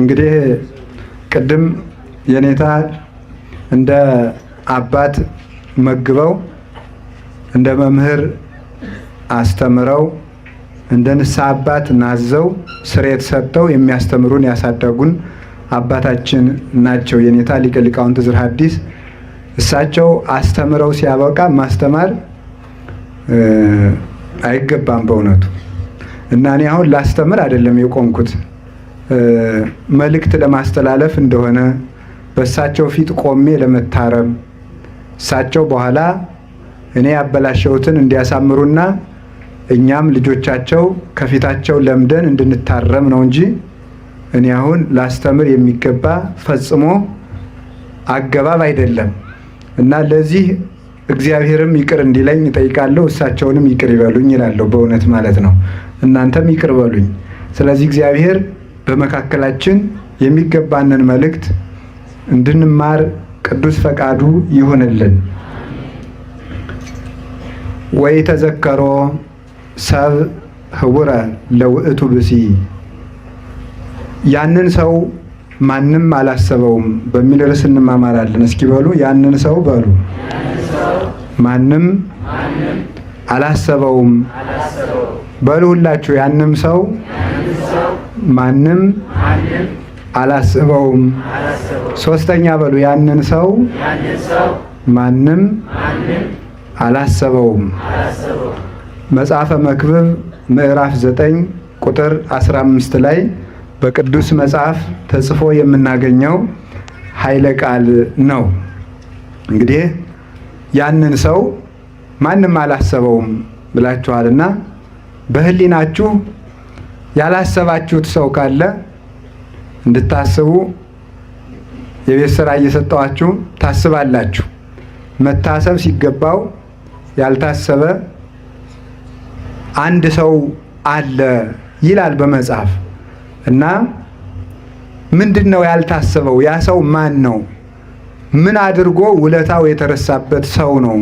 እንግዲህ ቅድም የኔታ እንደ አባት መግበው፣ እንደ መምህር አስተምረው፣ እንደ ንስሐ አባት ናዘው ስርየት ሰጥተው የሚያስተምሩን ያሳደጉን አባታችን ናቸው። የኔታ ሊቀ ሊቃውንት ዘርሐ ሐዲስ እሳቸው አስተምረው ሲያበቃ ማስተማር አይገባም በእውነቱ። እና እኔ አሁን ላስተምር አይደለም የቆምኩት፣ መልእክት ለማስተላለፍ እንደሆነ፣ በእሳቸው ፊት ቆሜ ለመታረም፣ እሳቸው በኋላ እኔ ያበላሸሁትን እንዲያሳምሩና እኛም ልጆቻቸው ከፊታቸው ለምደን እንድንታረም ነው እንጂ እኔ አሁን ላስተምር የሚገባ ፈጽሞ አገባብ አይደለም። እና ለዚህ እግዚአብሔርም ይቅር እንዲለኝ እጠይቃለሁ፣ እሳቸውንም ይቅር ይበሉኝ ይላለሁ። በእውነት ማለት ነው። እናንተም ይቅር በሉኝ። ስለዚህ እግዚአብሔር በመካከላችን የሚገባንን መልእክት እንድንማር ቅዱስ ፈቃዱ ይሁንልን። ወይ ተዘከሮ ሰብ ህቡረ ለውእቱ ብሲ፣ ያንን ሰው ማንም አላሰበውም በሚል ርዕስ እንማማራለን። እስኪ በሉ፣ ያንን ሰው በሉ፣ ማንም አላሰበውም በሉ ሁላችሁ። ያንም ሰው ማንም አላሰበውም። ሶስተኛ በሉ፣ ያንን ሰው ማንም አላሰበውም። መጽሐፈ መክብብ ምዕራፍ 9 ቁጥር 15 ላይ በቅዱስ መጽሐፍ ተጽፎ የምናገኘው ኃይለ ቃል ነው። እንግዲህ ያንን ሰው ማንም አላሰበውም ብላችኋልና በሕሊናችሁ ያላሰባችሁት ሰው ካለ እንድታስቡ የቤት ስራ እየሰጠኋችሁ ታስባላችሁ። መታሰብ ሲገባው ያልታሰበ አንድ ሰው አለ ይላል በመጽሐፍ። እና ምንድን ነው ያልታሰበው? ያ ሰው ማን ነው? ምን አድርጎ ውለታው የተረሳበት ሰው ነው?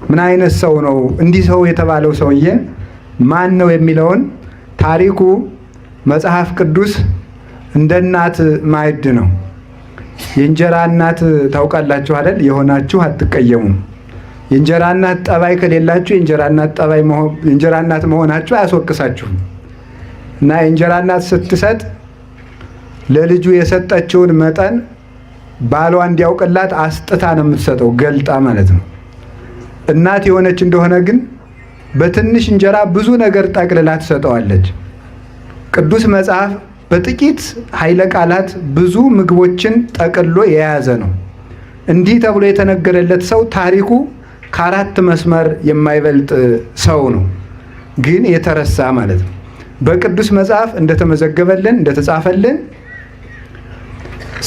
ምን አይነት ሰው ነው? እንዲህ ሰው የተባለው ሰውዬ ማን ነው የሚለውን ታሪኩ መጽሐፍ ቅዱስ እንደ እናት ማዕድ ነው። የእንጀራ እናት ታውቃላችሁ አይደል? የሆናችሁ አትቀየሙም። የእንጀራ እናት ጠባይ ከሌላችሁ የእንጀራ እናት ጠባይ የእንጀራ እናት መሆናችሁ አያስወቅሳችሁም። እና የእንጀራ እናት ስትሰጥ ለልጁ የሰጠችውን መጠን ባሏ እንዲያውቅላት አስጥታ ነው የምትሰጠው፣ ገልጣ ማለት ነው። እናት የሆነች እንደሆነ ግን በትንሽ እንጀራ ብዙ ነገር ጠቅልላ ትሰጠዋለች። ቅዱስ መጽሐፍ በጥቂት ኃይለ ቃላት ብዙ ምግቦችን ጠቅሎ የያዘ ነው። እንዲህ ተብሎ የተነገረለት ሰው ታሪኩ ከአራት መስመር የማይበልጥ ሰው ነው፣ ግን የተረሳ ማለት ነው። በቅዱስ መጽሐፍ እንደተመዘገበልን እንደተጻፈልን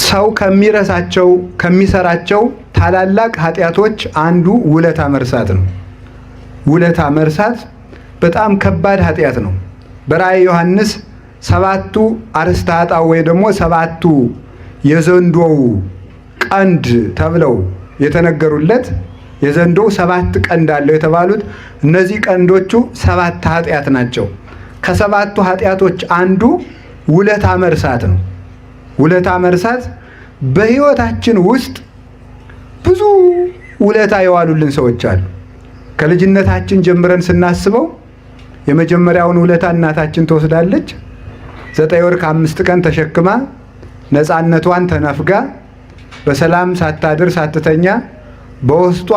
ሰው ከሚረሳቸው ከሚሰራቸው ታላላቅ ኃጢአቶች አንዱ ውለታ መርሳት ነው። ውለታ መርሳት በጣም ከባድ ኃጢአት ነው። በራእየ ዮሐንስ ሰባቱ አርእስተ ኃጣውእ ወይ ደግሞ ሰባቱ የዘንዶው ቀንድ ተብለው የተነገሩለት፣ የዘንዶው ሰባት ቀንድ አለው የተባሉት እነዚህ ቀንዶቹ ሰባት ኃጢአት ናቸው። ከሰባቱ ኃጢአቶች አንዱ ውለታ መርሳት ነው። ውለታ መርሳት፣ በሕይወታችን ውስጥ ብዙ ውለታ የዋሉልን ሰዎች አሉ። ከልጅነታችን ጀምረን ስናስበው የመጀመሪያውን ውለታ እናታችን ትወስዳለች። 9 ወር ከ5 ቀን ተሸክማ፣ ነፃነቷን ተነፍጋ፣ በሰላም ሳታድር ሳትተኛ፣ በውስጧ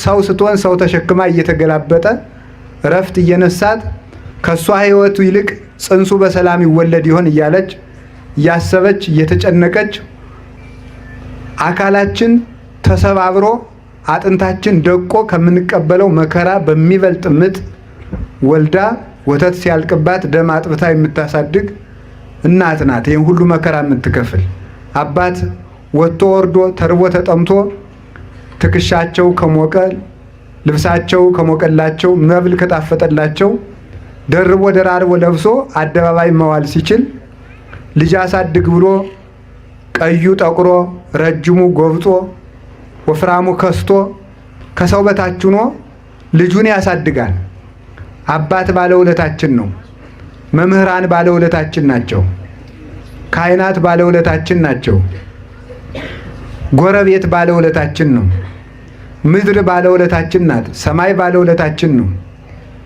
ሰው ስትሆን ሰው ተሸክማ እየተገላበጠ እረፍት እየነሳት፣ ከእሷ ሕይወቱ ይልቅ ጽንሱ በሰላም ይወለድ ይሆን እያለች እያሰበች እየተጨነቀች፣ አካላችን ተሰባብሮ አጥንታችን ደቆ ከምንቀበለው መከራ በሚበልጥ ምጥ ወልዳ፣ ወተት ሲያልቅባት ደም አጥብታ የምታሳድግ እናት ናት። ይህን ሁሉ መከራ የምትከፍል። አባት ወጥቶ ወርዶ ተርቦ ተጠምቶ ትከሻቸው ከሞቀ፣ ልብሳቸው ከሞቀላቸው፣ መብል ከጣፈጠላቸው ደርቦ ደራርቦ ለብሶ አደባባይ መዋል ሲችል፣ ልጅ አሳድግ ብሎ ቀዩ ጠቁሮ፣ ረጅሙ ጎብጦ፣ ወፍራሙ ከስቶ ከሰው በታች ሆኖ ልጁን ያሳድጋል። አባት ባለውለታችን ነው። መምህራን ባለውለታችን ናቸው። ካህናት ባለውለታችን ናቸው። ጎረቤት ባለውለታችን ነው። ምድር ባለውለታችን ናት። ሰማይ ባለውለታችን ነው።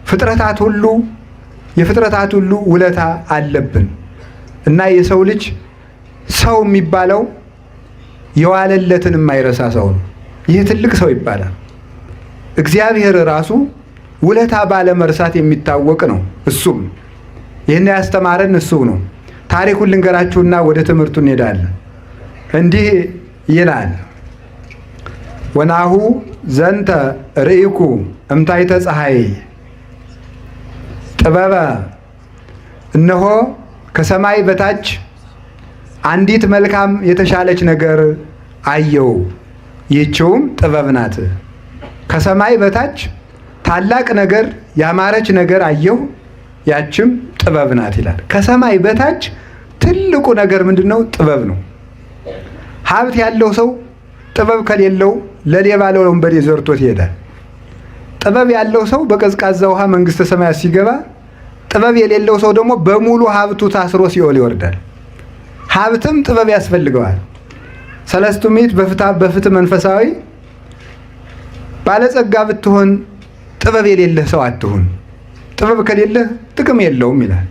ፍጥረታት ሁሉ የፍጥረታት ሁሉ ውለታ አለብን እና የሰው ልጅ ሰው የሚባለው የዋለለትን የማይረሳ ሰው ነው። ይህ ትልቅ ሰው ይባላል። እግዚአብሔር ራሱ ውለታ ባለመርሳት የሚታወቅ ነው። እሱም ይህን ያስተማረን እሱ ነው። ታሪኩን ልንገራችሁና ወደ ትምህርቱ እንሄዳለን። እንዲህ ይላል፣ ወናሁ ዘንተ ርኢኩ እምታይተ ፀሐይ ጥበበ፣ እነሆ ከሰማይ በታች አንዲት መልካም የተሻለች ነገር አየው፣ ይህችውም ጥበብ ናት። ከሰማይ በታች ታላቅ ነገር ያማረች ነገር አየሁ፣ ያችም ጥበብ ናት ይላል። ከሰማይ በታች ትልቁ ነገር ምንድን ነው? ጥበብ ነው። ሀብት ያለው ሰው ጥበብ ከሌለው ለሌባ ለወንበዴ ዘርቶት ይሄዳል። ጥበብ ያለው ሰው በቀዝቃዛ ውሃ መንግስተ ሰማያት ሲገባ፣ ጥበብ የሌለው ሰው ደግሞ በሙሉ ሀብቱ ታስሮ ሲኦል ይወርዳል። ሀብትም ጥበብ ያስፈልገዋል። ሰለስቱ ምዕት በፍትህ መንፈሳዊ ባለጸጋ ብትሆን ጥበብ የሌለህ ሰው አትሁን፣ ጥበብ ከሌለህ ጥቅም የለውም ይላል።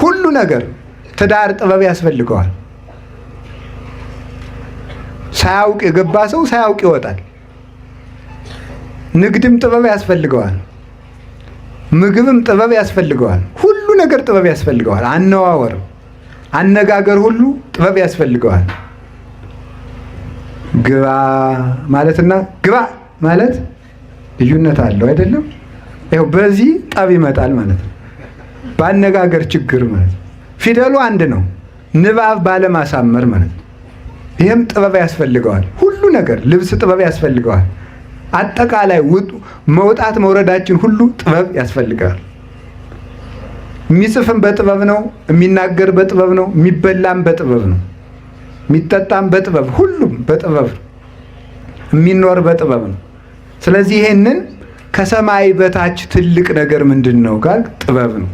ሁሉ ነገር ትዳር ጥበብ ያስፈልገዋል። ሳያውቅ የገባ ሰው ሳያውቅ ይወጣል። ንግድም ጥበብ ያስፈልገዋል። ምግብም ጥበብ ያስፈልገዋል። ሁሉ ነገር ጥበብ ያስፈልገዋል። አነዋወር፣ አነጋገር ሁሉ ጥበብ ያስፈልገዋል። ግባ ማለትና ግባ ማለት ልዩነት አለው አይደለም? ይኸው በዚህ ጠብ ይመጣል ማለት ነው። በአነጋገር ችግር ማለት ነው። ፊደሉ አንድ ነው፣ ንባብ ባለማሳመር ማለት ነው። ይህም ጥበብ ያስፈልገዋል። ሁሉ ነገር ልብስ ጥበብ ያስፈልገዋል። አጠቃላይ መውጣት መውረዳችን ሁሉ ጥበብ ያስፈልገዋል። የሚጽፍም በጥበብ ነው፣ የሚናገር በጥበብ ነው፣ የሚበላም በጥበብ ነው፣ የሚጠጣም በጥበብ ሁሉም በጥበብ ነው፣ የሚኖር በጥበብ ነው። ስለዚህ ይሄንን ከሰማይ በታች ትልቅ ነገር ምንድን ነው ካል ጥበብ ነው።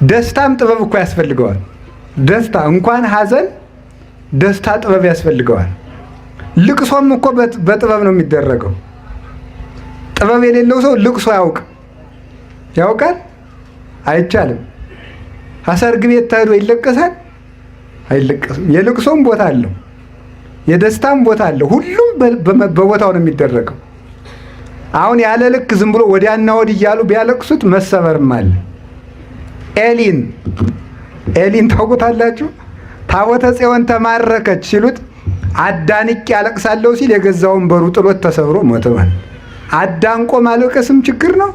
ደስታም ጥበብ እኮ ያስፈልገዋል። ደስታ እንኳን ሐዘን ደስታ ጥበብ ያስፈልገዋል። ልቅሶም እኮ በጥበብ ነው የሚደረገው። ጥበብ የሌለው ሰው ልቅሶ ያውቅ ያውቃል? አይቻልም። ከሰርግ ቤት ተሄዶ ይለቀሳል? አይለቀስም። የልቅሶም ቦታ አለው፣ የደስታም ቦታ አለው። ሁሉም በቦታው ነው የሚደረገው። አሁን ያለ ልክ ዝም ብሎ ወዲያና ወዲህ እያሉ ቢያለቅሱት መሰበርም አለ። ኤሊን ኤሊን ታውቁታላችሁ? ታቦተ ጽዮን ተማረከች ሲሉት አዳንቄ ያለቅሳለሁ ሲል የገዛ ወንበሩ ጥሎት ተሰብሮ ሞተ። ማለት አዳንቆ ማልቀስም ችግር ነው።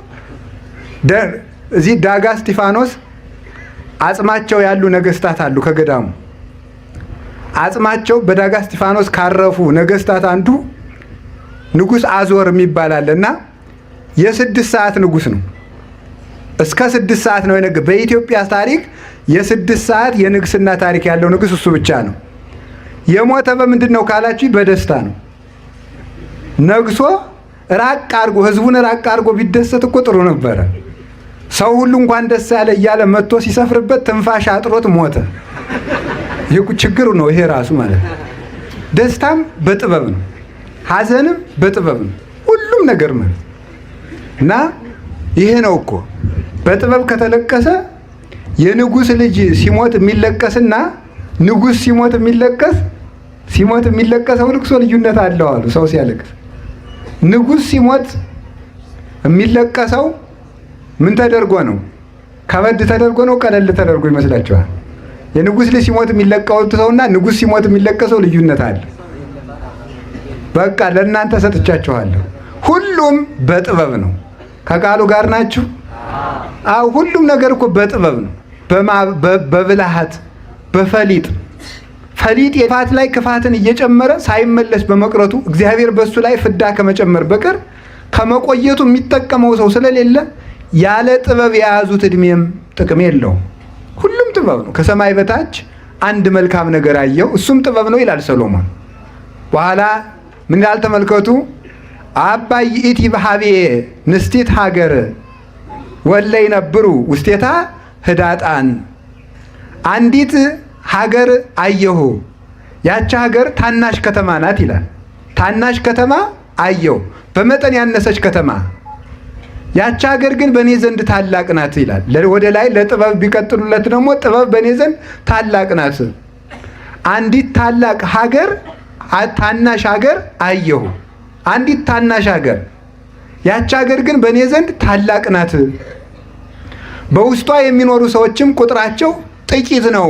እዚህ ዳጋ እስጢፋኖስ አጽማቸው ያሉ ነገስታት አሉ። ከገዳሙ አጽማቸው በዳጋ እስጢፋኖስ ካረፉ ነገስታት አንዱ ንጉስ አዞር የሚባል አለና የ6 ሰዓት ንጉስ ነው። እስከ 6 ሰዓት ነው የነገ በኢትዮጵያ ታሪክ የ6 ሰዓት የንግስና ታሪክ ያለው ንጉስ እሱ ብቻ ነው። የሞተ በምንድን ነው ካላችሁ በደስታ ነው። ነግሶ ራቅ አድርጎ ህዝቡን ራቅ አድርጎ ቢደሰት እኮ ጥሩ ነበረ። ሰው ሁሉ እንኳን ደስ ያለ እያለ መጥቶ ሲሰፍርበት ትንፋሽ አጥሮት ሞተ። ይህ ችግሩ ነው። ይሄ ራሱ ማለት ነው። ደስታም በጥበብ ነው፣ ሐዘንም በጥበብ ነው። ሁሉም ነገር ማለት እና ይሄ ነው እኮ በጥበብ ከተለቀሰ የንጉስ ልጅ ሲሞት የሚለቀስና ንጉስ ሲሞት የሚለቀስ ሲሞት የሚለቀሰው ልቅሶ ልዩነት አለው አሉ። ሰው ሲያለቅስ ንጉስ ሲሞት የሚለቀሰው ምን ተደርጎ ነው? ከበድ ተደርጎ ነው? ቀለል ተደርጎ ይመስላችኋል? የንጉስ ልጅ ሲሞት የሚለቀሰው ሰውና ንጉስ ሲሞት የሚለቀሰው ልዩነት አለ። በቃ ለእናንተ ሰጥቻችኋለሁ። ሁሉም በጥበብ ነው። ከቃሉ ጋር ናችሁ? አዎ፣ ሁሉም ነገር እኮ በጥበብ ነው፣ በብልሃት በፈሊጥ ፈሊጥ የክፋት ላይ ክፋትን እየጨመረ ሳይመለስ በመቅረቱ እግዚአብሔር በሱ ላይ ፍዳ ከመጨመር በቀር ከመቆየቱ የሚጠቀመው ሰው ስለሌለ ያለ ጥበብ የያዙት እድሜም ጥቅም የለውም። ሁሉም ጥበብ ነው። ከሰማይ በታች አንድ መልካም ነገር አየው፣ እሱም ጥበብ ነው ይላል ሰሎሞን። በኋላ ምን ይላል ተመልከቱ። አባይ ይእቲ በሀቤ ንስቲት ሀገር ወለ ይነብሩ ውስቴታ ህዳጣን። አንዲት ሀገር አየሁ፣ ያቺ ሀገር ታናሽ ከተማ ናት ይላል። ታናሽ ከተማ አየሁ፣ በመጠን ያነሰች ከተማ፣ ያቺ ሀገር ግን በእኔ ዘንድ ታላቅ ናት ይላል። ወደ ላይ ለጥበብ ቢቀጥሉለት ደግሞ ጥበብ በእኔ ዘንድ ታላቅ ናት። አንዲት ታላቅ ሀገር ታናሽ ሀገር አየሁ፣ አንዲት ታናሽ ሀገር፣ ያቺ ሀገር ግን በእኔ ዘንድ ታላቅ ናት። በውስጧ የሚኖሩ ሰዎችም ቁጥራቸው ጥቂት ነው።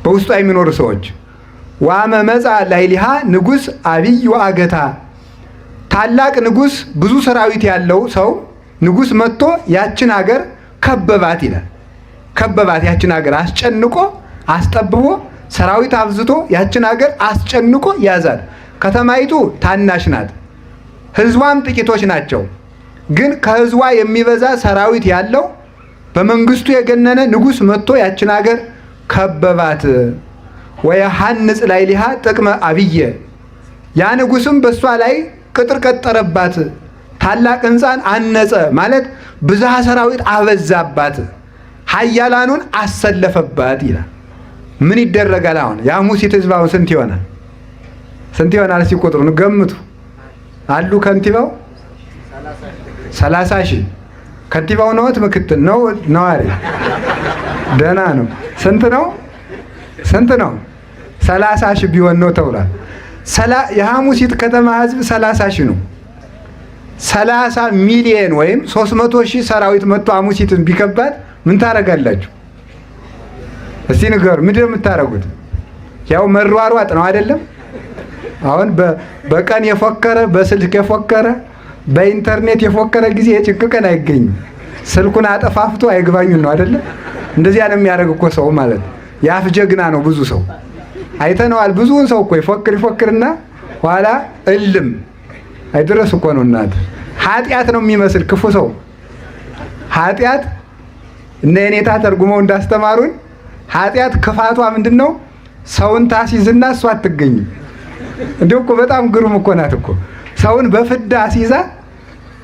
በውስጧ የሚኖሩ ሰዎች ወአመ መጽአ ላዕሌሃ ንጉሥ አብይ ወአገታ፣ ታላቅ ንጉሥ ብዙ ሰራዊት ያለው ሰው ንጉሥ መጥቶ ያችን ሀገር ከበባት ይላል። ከበባት ያችን ሀገር አስጨንቆ አስጠብቦ ሰራዊት አብዝቶ ያችን ሀገር አስጨንቆ ያዛት። ከተማይቱ ታናሽ ናት፣ ሕዝቧም ጥቂቶች ናቸው። ግን ከሕዝቧ የሚበዛ ሰራዊት ያለው በመንግስቱ የገነነ ንጉሥ መጥቶ ያችን ሀገር ከበባት። ወየሐንጽ ላዕሌሃ ጥቅመ አብየ፣ ያ ንጉሥም በእሷ ላይ ቅጥር ቀጠረባት፣ ታላቅ ሕንፃን አነጸ። ማለት ብዝሃ ሰራዊት አበዛባት፣ ኃያላኑን አሰለፈባት ይላል። ምን ይደረጋል አሁን? የሐሙሲት ሕዝብ አሁን ስንት ይሆናል? ስንት ይሆናል? ሲቆጥሩ ገምቱ። አሉ ከንቲባው 30,000 ከንቲባው ነዎት? ምክትል ነው? ነዋሪ ደህና ነው። ስንት ነው? ስንት ነው? 30,000 ቢሆን ነው ተብሏል። የሐሙሲት ከተማ ህዝብ 30,000 ነው። 30 ሚሊየን ወይም 300,000 ሰራዊት መጥቶ ሐሙሲትን ቢከባት ምን ታረጋላችሁ? እስቲ ንገሩ። ምንድን ነው የምታረጉት? ያው መሯሯጥ ነው አይደለም? አሁን በቀን የፎከረ በስልክ የፎከረ በኢንተርኔት የፎከረ ጊዜ የጭንቅ ቀን አይገኝም። ስልኩን አጠፋፍቶ አይግባኙን ነው አይደለም? እንደዚያ ነው የሚያደርግ እኮ ሰው ማለት የአፍ ጀግና ነው። ብዙ ሰው አይተነዋል። ብዙውን ሰው እኮ ይፎክር ይፎክርና ኋላ እልም አይድረስ እኮ ነው እናት። ኃጢአት ነው የሚመስል ክፉ ሰው ኃጢአት እነ የኔታ ተርጉመው እንዳስተማሩን ኃጢአት ክፋቷ ምንድን ነው? ሰውን ታሲዝና እሷ አትገኝም። እንዲሁ እኮ በጣም ግሩም እኮ ናት እኮ ሰውን በፍዳ አሲዛ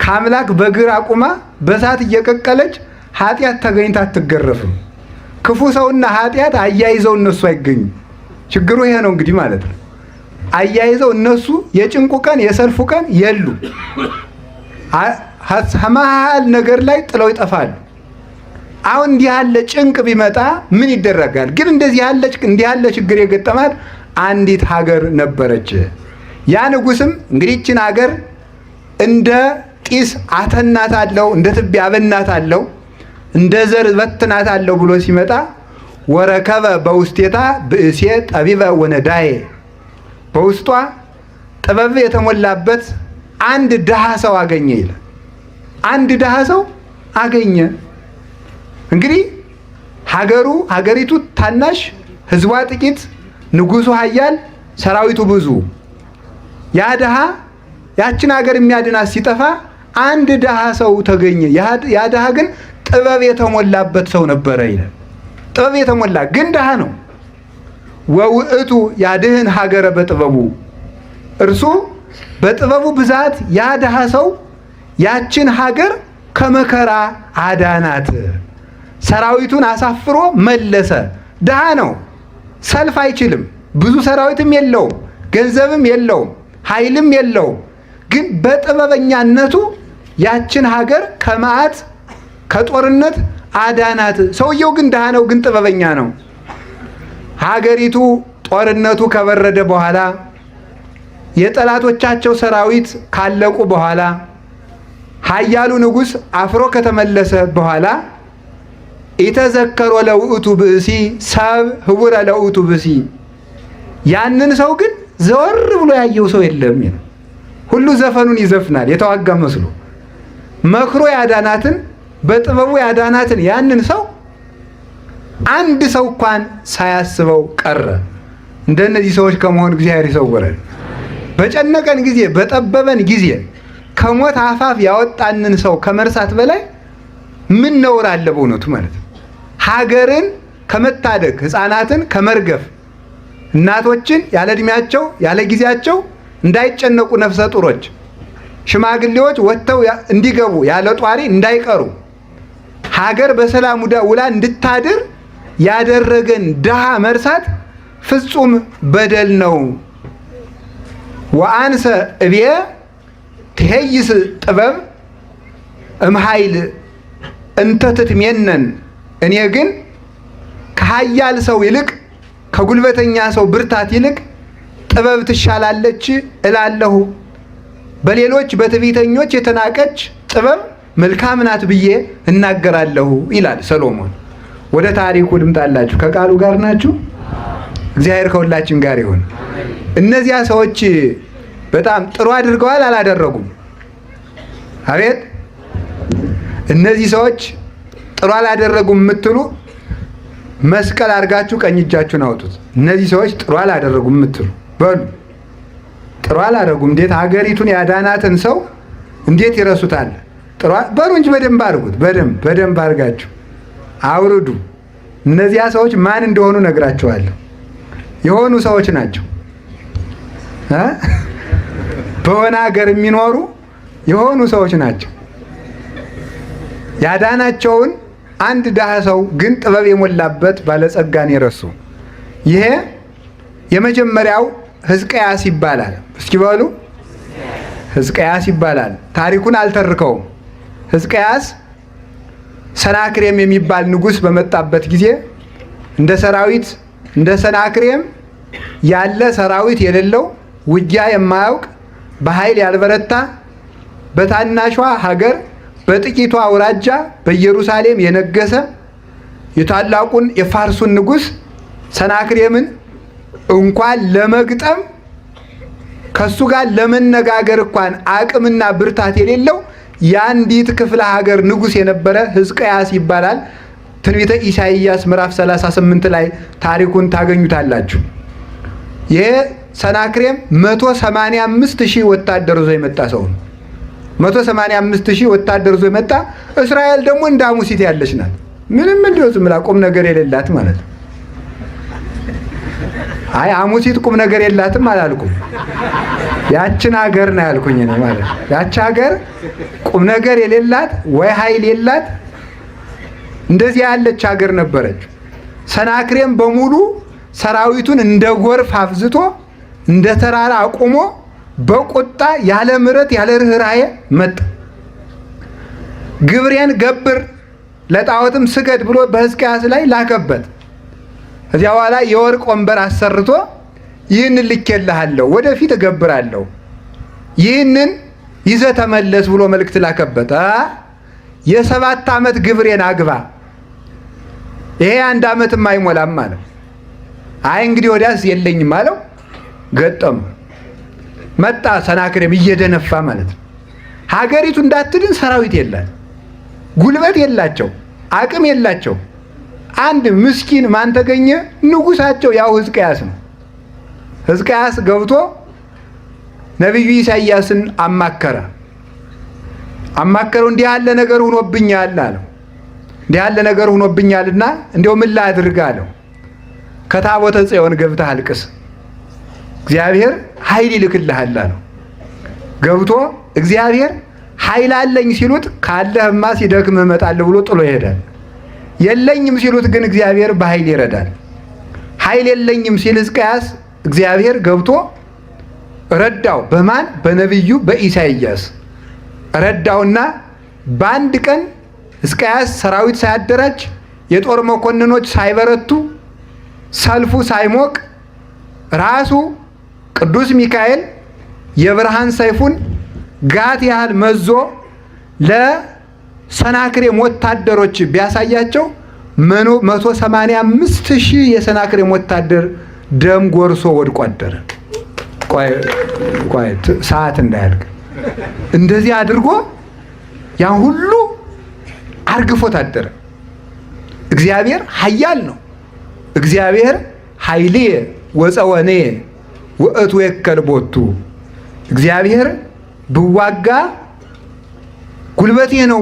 ከአምላክ በግር አቁማ በእሳት እየቀቀለች ኃጢአት ተገኝታ አትገረፍም። ክፉ ሰውና ኃጢአት አያይዘው እነሱ አይገኙም። ችግሩ ይሄ ነው እንግዲህ ማለት ነው። አያይዘው እነሱ የጭንቁ ቀን የሰልፉ ቀን የሉ መሀል ነገር ላይ ጥለው ይጠፋሉ። አሁን እንዲህ ያለ ጭንቅ ቢመጣ ምን ይደረጋል? ግን እንደዚህ ያለ እንዲህ ያለ ችግር የገጠማት አንዲት ሀገር ነበረች። ያ ንጉስም እንግዲህ ይህችን ሀገር እንደ ጢስ አተናታለሁ፣ እንደ ትቢያ አበናታለሁ፣ እንደ ዘር በትናታለሁ ብሎ ሲመጣ ወረከበ በውስቴታ ብእሴ ጠቢበ ወነዳዬ፣ በውስጧ ጥበብ የተሞላበት አንድ ድሃ ሰው አገኘ ይላል። አንድ ድሃ ሰው አገኘ። እንግዲህ ሀገሩ ሀገሪቱ ታናሽ፣ ህዝቧ ጥቂት፣ ንጉሱ ኃያል፣ ሰራዊቱ ብዙ። ያ ድሃ ያችን ሀገር የሚያድናት ሲጠፋ አንድ ድሃ ሰው ተገኘ። ያ ድሃ ግን ጥበብ የተሞላበት ሰው ነበረ ይላል። ጥበብ የተሞላ ግን ድሃ ነው። ወውእቱ ያድህን ሀገረ በጥበቡ፣ እርሱ በጥበቡ ብዛት ያ ድሃ ሰው ያችን ሀገር ከመከራ አዳናት። ሰራዊቱን አሳፍሮ መለሰ። ድሃ ነው፣ ሰልፍ አይችልም፣ ብዙ ሰራዊትም የለውም፣ ገንዘብም የለውም፣ ኃይልም የለውም። ግን በጥበበኛነቱ ያችን ሀገር ከመዓት ከጦርነት አዳናት። ሰውየው ግን ድሃ ነው፣ ግን ጥበበኛ ነው። ሀገሪቱ ጦርነቱ ከበረደ በኋላ የጠላቶቻቸው ሰራዊት ካለቁ በኋላ ኃያሉ ንጉሥ አፍሮ ከተመለሰ በኋላ ኢተዘከሮ ለውእቱ ብእሲ ሰብ ህቡረ ለውእቱ ብእሲ፣ ያንን ሰው ግን ዘወር ብሎ ያየው ሰው የለም። ሁሉ ዘፈኑን ይዘፍናል የተዋጋ መስሎ። መክሮ ያዳናትን በጥበቡ ያዳናትን ያንን ሰው አንድ ሰው እንኳን ሳያስበው ቀረ። እንደነዚህ ሰዎች ከመሆን እግዚአብሔር ይሰውረን። በጨነቀን ጊዜ በጠበበን ጊዜ ከሞት አፋፍ ያወጣንን ሰው ከመርሳት በላይ ምን ነውር አለ? በእውነቱ ማለት ነው። ሀገርን ከመታደግ ሕፃናትን ከመርገፍ እናቶችን ያለ እድሜያቸው ያለ ጊዜያቸው እንዳይጨነቁ ነፍሰ ጡሮች፣ ሽማግሌዎች ወጥተው እንዲገቡ ያለ ጧሪ እንዳይቀሩ ሀገር በሰላም ውላ እንድታድር ያደረገን ድሃ መርሳት ፍጹም በደል ነው። ወአንሰ እብየ ትሄይስ ጥበብ እምኃይል እንተ ትትሜነን፣ እኔ ግን ከኃያል ሰው ይልቅ ከጉልበተኛ ሰው ብርታት ይልቅ ጥበብ ትሻላለች እላለሁ። በሌሎች በትዕቢተኞች የተናቀች ጥበብ መልካም ናት ብዬ እናገራለሁ ይላል ሰሎሞን። ወደ ታሪኩ ልምጣላችሁ። ከቃሉ ጋር ናችሁ? እግዚአብሔር ከሁላችን ጋር ይሁን። እነዚያ ሰዎች በጣም ጥሩ አድርገዋል አላደረጉም? አቤት፣ እነዚህ ሰዎች ጥሩ አላደረጉም የምትሉ መስቀል አድርጋችሁ ቀኝ እጃችሁን አውጡት። እነዚህ ሰዎች ጥሩ አላደረጉም የምትሉ በሉ። ጥሩ አላደረጉም። እንዴት ሀገሪቱን ያዳናትን ሰው እንዴት ይረሱታል? ጥሩ በሉ እንጂ በደንብ አድርጉት። በደንብ በደንብ አድርጋችሁ አውርዱ። እነዚያ ሰዎች ማን እንደሆኑ ነግራቸዋለሁ። የሆኑ ሰዎች ናቸው። በሆነ ሀገር የሚኖሩ የሆኑ ሰዎች ናቸው። ያዳናቸውን አንድ ድሃ ሰው ግን ጥበብ የሞላበት ባለጸጋን የረሱ። ይሄ የመጀመሪያው ሕዝቅያስ ይባላል። እስኪ በሉ ሕዝቅያስ ይባላል። ታሪኩን አልተርከውም። ሕዝቅያስ ሰናክሬም የሚባል ንጉሥ በመጣበት ጊዜ እንደ ሰራዊት እንደ ሰናክሬም ያለ ሰራዊት የሌለው፣ ውጊያ የማያውቅ፣ በኃይል ያልበረታ፣ በታናሿ ሀገር በጥቂቷ አውራጃ በኢየሩሳሌም የነገሰ የታላቁን የፋርሱን ንጉሥ ሰናክሬምን እንኳን ለመግጠም ከሱ ጋር ለመነጋገር እንኳን አቅምና ብርታት የሌለው የአንዲት ክፍለ ሀገር ንጉሥ የነበረ ሕዝቅያስ ይባላል። ትንቢተ ኢሳይያስ ምዕራፍ 38 ላይ ታሪኩን ታገኙታላችሁ። ይሄ ሰናክሬም 185 ሺህ ወታደር ይዞ የመጣ ሰው ነው። 185 ሺህ ወታደር ይዞ የመጣ፣ እስራኤል ደግሞ እንደ አሙሲት ያለች ናት። ምንም እንዲሁ ዝም ብላ ቁም ነገር የሌላት ማለት ነው። አይ አሙሲት ቁም ነገር የላትም አላልኩም። ያችን ሀገር ነው ያልኩኝ እኔ ማለት ነው። ያች ሀገር ቁም ነገር የሌላት ወይ ኃይል የላት እንደዚህ ያለች ሀገር ነበረች። ሰናክሬም በሙሉ ሰራዊቱን እንደ ጎርፍ አፍዝቶ እንደ ተራራ አቁሞ በቁጣ ያለ ምሕረት ያለ ርኅራኄ መጣ። ግብሬን ገብር ለጣዖትም ስገድ ብሎ በሕዝቅያስ ላይ ላከበት። እዚያ በኋላ የወርቅ ወንበር አሰርቶ ይህንን ልኬልሃለሁ፣ ወደፊት እገብራለሁ፣ ይህንን ይዘህ ተመለስ ብሎ መልእክት ላከበት። የ7 ዓመት ግብሬን አግባ፣ ይሄ 1 ዓመትም አይሞላም አለው። አይ እንግዲህ ወዲያስ የለኝም አለው። ገጠሙ መጣ። ሰናክሬም እየደነፋ ማለት ነው። ሀገሪቱ እንዳትድን ሰራዊት የላት፣ ጉልበት የላቸው፣ አቅም የላቸው። አንድ ምስኪን ማን ተገኘ? ንጉሳቸው ያው ሕዝቅያስ ነው። ሕዝቅያስ ገብቶ ነቢዩ ኢሳይያስን አማከረ። አማከረው፣ እንዲህ ያለ ነገር ሆኖብኛል አለው። እንዲህ ያለ ነገር ሆኖብኛልና እንዲያው ምን ላድርግ አለው። ከታቦተ ጽዮን ገብተህ አልቅስ፣ እግዚአብሔር ኃይል ይልክልሃል አለው። ገብቶ እግዚአብሔር ኃይል አለኝ ሲሉት ካለህማ ሲደክምህ እመጣለሁ ብሎ ጥሎ ይሄዳል። የለኝም ሲሉት ግን እግዚአብሔር በኃይል ይረዳል። ኃይል የለኝም ሲል ሕዝቅያስ እግዚአብሔር ገብቶ ረዳው። በማን? በነቢዩ በኢሳይያስ ረዳውና በአንድ ቀን ሕዝቅያስ ሰራዊት ሳያደራጅ፣ የጦር መኮንኖች ሳይበረቱ፣ ሰልፉ ሳይሞቅ ራሱ ቅዱስ ሚካኤል የብርሃን ሰይፉን ጋት ያህል መዞ ለሰናክሬም ወታደሮች ቢያሳያቸው 185,000 የሰናክሬም ወታደር ደም ጎርሶ ወድቆ አደረ። ቆይ ቆይ ሰዓት እንዳያልቅ። እንደዚህ አድርጎ ያን ሁሉ አርግፎት አደረ። እግዚአብሔር ኃያል ነው። እግዚአብሔር ኃይልየ ወፀወንየ ውእቱ የከል ቦቱ። እግዚአብሔር ብዋጋ ጉልበቴ ነው፣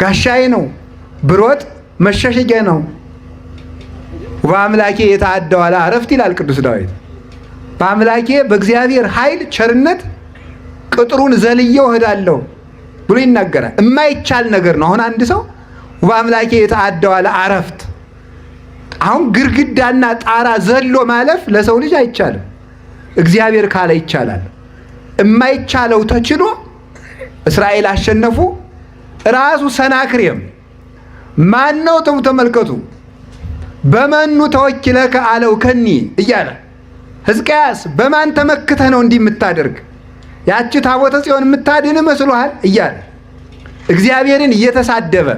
ጋሻዬ ነው፣ ብሮጥ መሸሸጊያ ነው። በአምላኬ የተአደዋለ አረፍት ይላል ቅዱስ ዳዊት። በአምላኬ በእግዚአብሔር ኃይል ቸርነት ቅጥሩን ዘልየው እሄዳለሁ ብሎ ይናገራል። የማይቻል ነገር ነው። አሁን አንድ ሰው በአምላኬ የተአደዋለ አረፍት አሁን ግድግዳና ጣራ ዘሎ ማለፍ ለሰው ልጅ አይቻልም። እግዚአብሔር ካለ ይቻላል። የማይቻለው ተችሎ እስራኤል አሸነፉ። ራሱ ሰናክሬም ማን ነው? ተመልከቱ። በመኑ ተወኪለከ አለው ከኒ እያለ ሕዝቅያስ በማን ተመክተህ ነው እንዲህ የምታደርግ? ያቺ ታቦተ ጽዮን የምታድን መስሎሃል? እያለ እግዚአብሔርን እየተሳደበ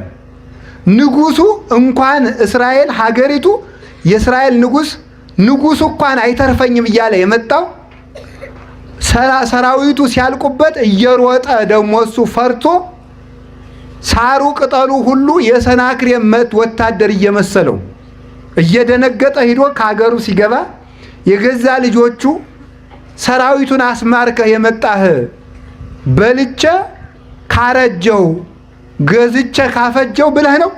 ንጉሱ እንኳን እስራኤል ሀገሪቱ የእስራኤል ንጉስ ንጉሱ እንኳን አይተርፈኝም እያለ የመጣው ሰራዊቱ ሲያልቁበት እየሮጠ ደግሞ እሱ ፈርቶ ሳሩ ቅጠሉ ሁሉ የሰናክሬም ወታደር እየመሰለው እየደነገጠ ሂዶ ከሀገሩ ሲገባ የገዛ ልጆቹ ሰራዊቱን አስማርከህ የመጣህ በልቼ ካረጀው ገዝቼ ካፈጀው ብለህ ነው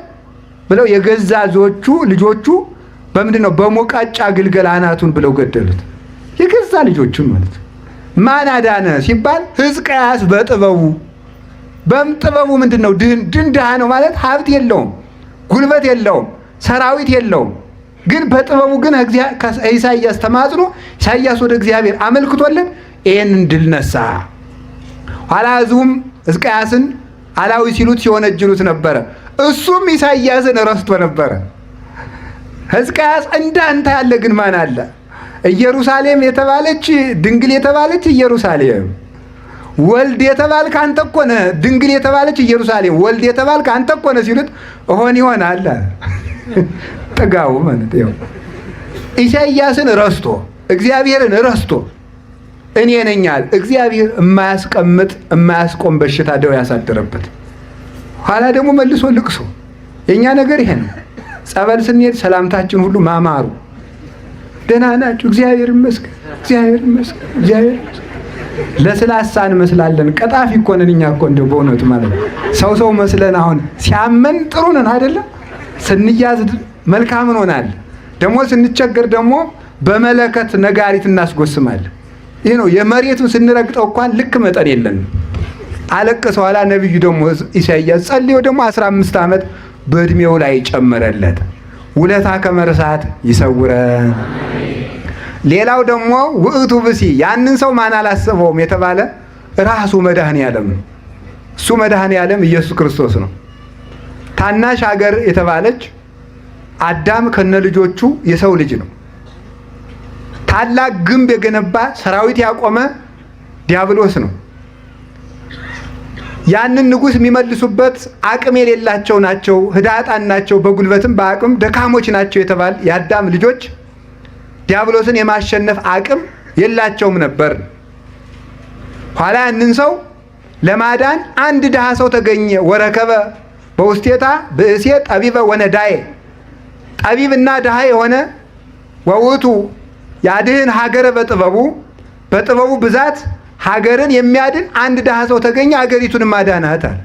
ብለው የገዛ ልጆቹ በምንድን ነው በሙቀጫ ግልገል አናቱን ብለው ገደሉት። የገዛ ልጆቹን ማለት ማን አዳነ ሲባል ሕዝቅያስ በጥበቡ በጥበቡ ምንድን ነው ድን ድሃ ነው ማለት ሀብት የለውም፣ ጉልበት የለውም፣ ሰራዊት የለውም። ግን በጥበቡ ግን ኢሳይያስ ተማጽኖ ኢሳይያስ ወደ እግዚአብሔር አመልክቶልን ይህንን ድል ነሳ። ኋላ ሕዝቡም ሕዝቅያስን አላዊ ሲሉት ሲወነጅሉት ነበረ። እሱም ኢሳይያስን ረስቶ ነበረ። ሕዝቅያስ እንዳንተ ያለ ግን ማን አለ? ኢየሩሳሌም የተባለች ድንግል የተባለች ኢየሩሳሌም፣ ወልድ የተባልክ አንተ እኮ ነህ። ድንግል የተባለች ኢየሩሳሌም፣ ወልድ የተባልክ አንተ እኮ ነህ ሲሉት እሆን ይሆናል ጥጋው ማለት ይኸው ኢሳይያስን ረስቶ እግዚአብሔርን ረስቶ እኔ ነኝ አለ። እግዚአብሔር የማያስቀምጥ የማያስቆም በሽታ ደው ያሳደረበት። ኋላ ደግሞ መልሶ ልቅሶ። የእኛ ነገር ይሄ ነው። ጸበል ስንሄድ ሰላምታችን ሁሉ ማማሩ፣ ደህና ናችሁ፣ እግዚአብሔር ይመስገን፣ እግዚአብሔር ይመስገን፣ እግዚአብሔር ይመስገን። ለስላሳ እንመስላለን። ቀጣፊ እኮ ነን እኛ እኮ እንደው በእውነቱ ማለት ነው። ሰው ሰው መስለን አሁን ሲያመን ጥሩ ነን አይደለም፣ ስንያዝ መልካም እንሆናለን። ደግሞ ስንቸገር ደግሞ በመለከት ነጋሪት እናስጎስማለን። ይህ ነው የመሬቱን ስንረግጠው እንኳን ልክ መጠን የለንም። አለቀሰ። ኋላ ነቢዩ ደግሞ ኢሳይያስ ጸልዮ ደግሞ 15 ዓመት በእድሜው ላይ ጨመረለት። ውለታ ከመርሳት ይሰውረን። ሌላው ደግሞ ውእቱ ብእሲ ያንን ሰው ማን አላሰበውም የተባለ ራሱ መድኃኔ ዓለም ነው። እሱ መድኃኔ ዓለም ኢየሱስ ክርስቶስ ነው። ታናሽ ሀገር የተባለች አዳም ከነ ልጆቹ የሰው ልጅ ነው። ታላቅ ግንብ የገነባ ሰራዊት ያቆመ ዲያብሎስ ነው። ያንን ንጉሥ የሚመልሱበት አቅም የሌላቸው ናቸው፣ ህዳጣን ናቸው፣ በጉልበትም በአቅም ደካሞች ናቸው የተባለ የአዳም ልጆች ዲያብሎስን የማሸነፍ አቅም የላቸውም ነበር። ኋላ ያንን ሰው ለማዳን አንድ ድሃ ሰው ተገኘ። ወረከበ በውስቴታ ብእሴ ጠቢበ ወነዳዬ፣ ጠቢብና ድሃ የሆነ ወውቱ ያድህን ሀገረ በጥበቡ በጥበቡ ብዛት ሀገርን የሚያድን አንድ ድሃ ሰው ተገኘ፣ ሀገሪቱን ማዳናት አለ።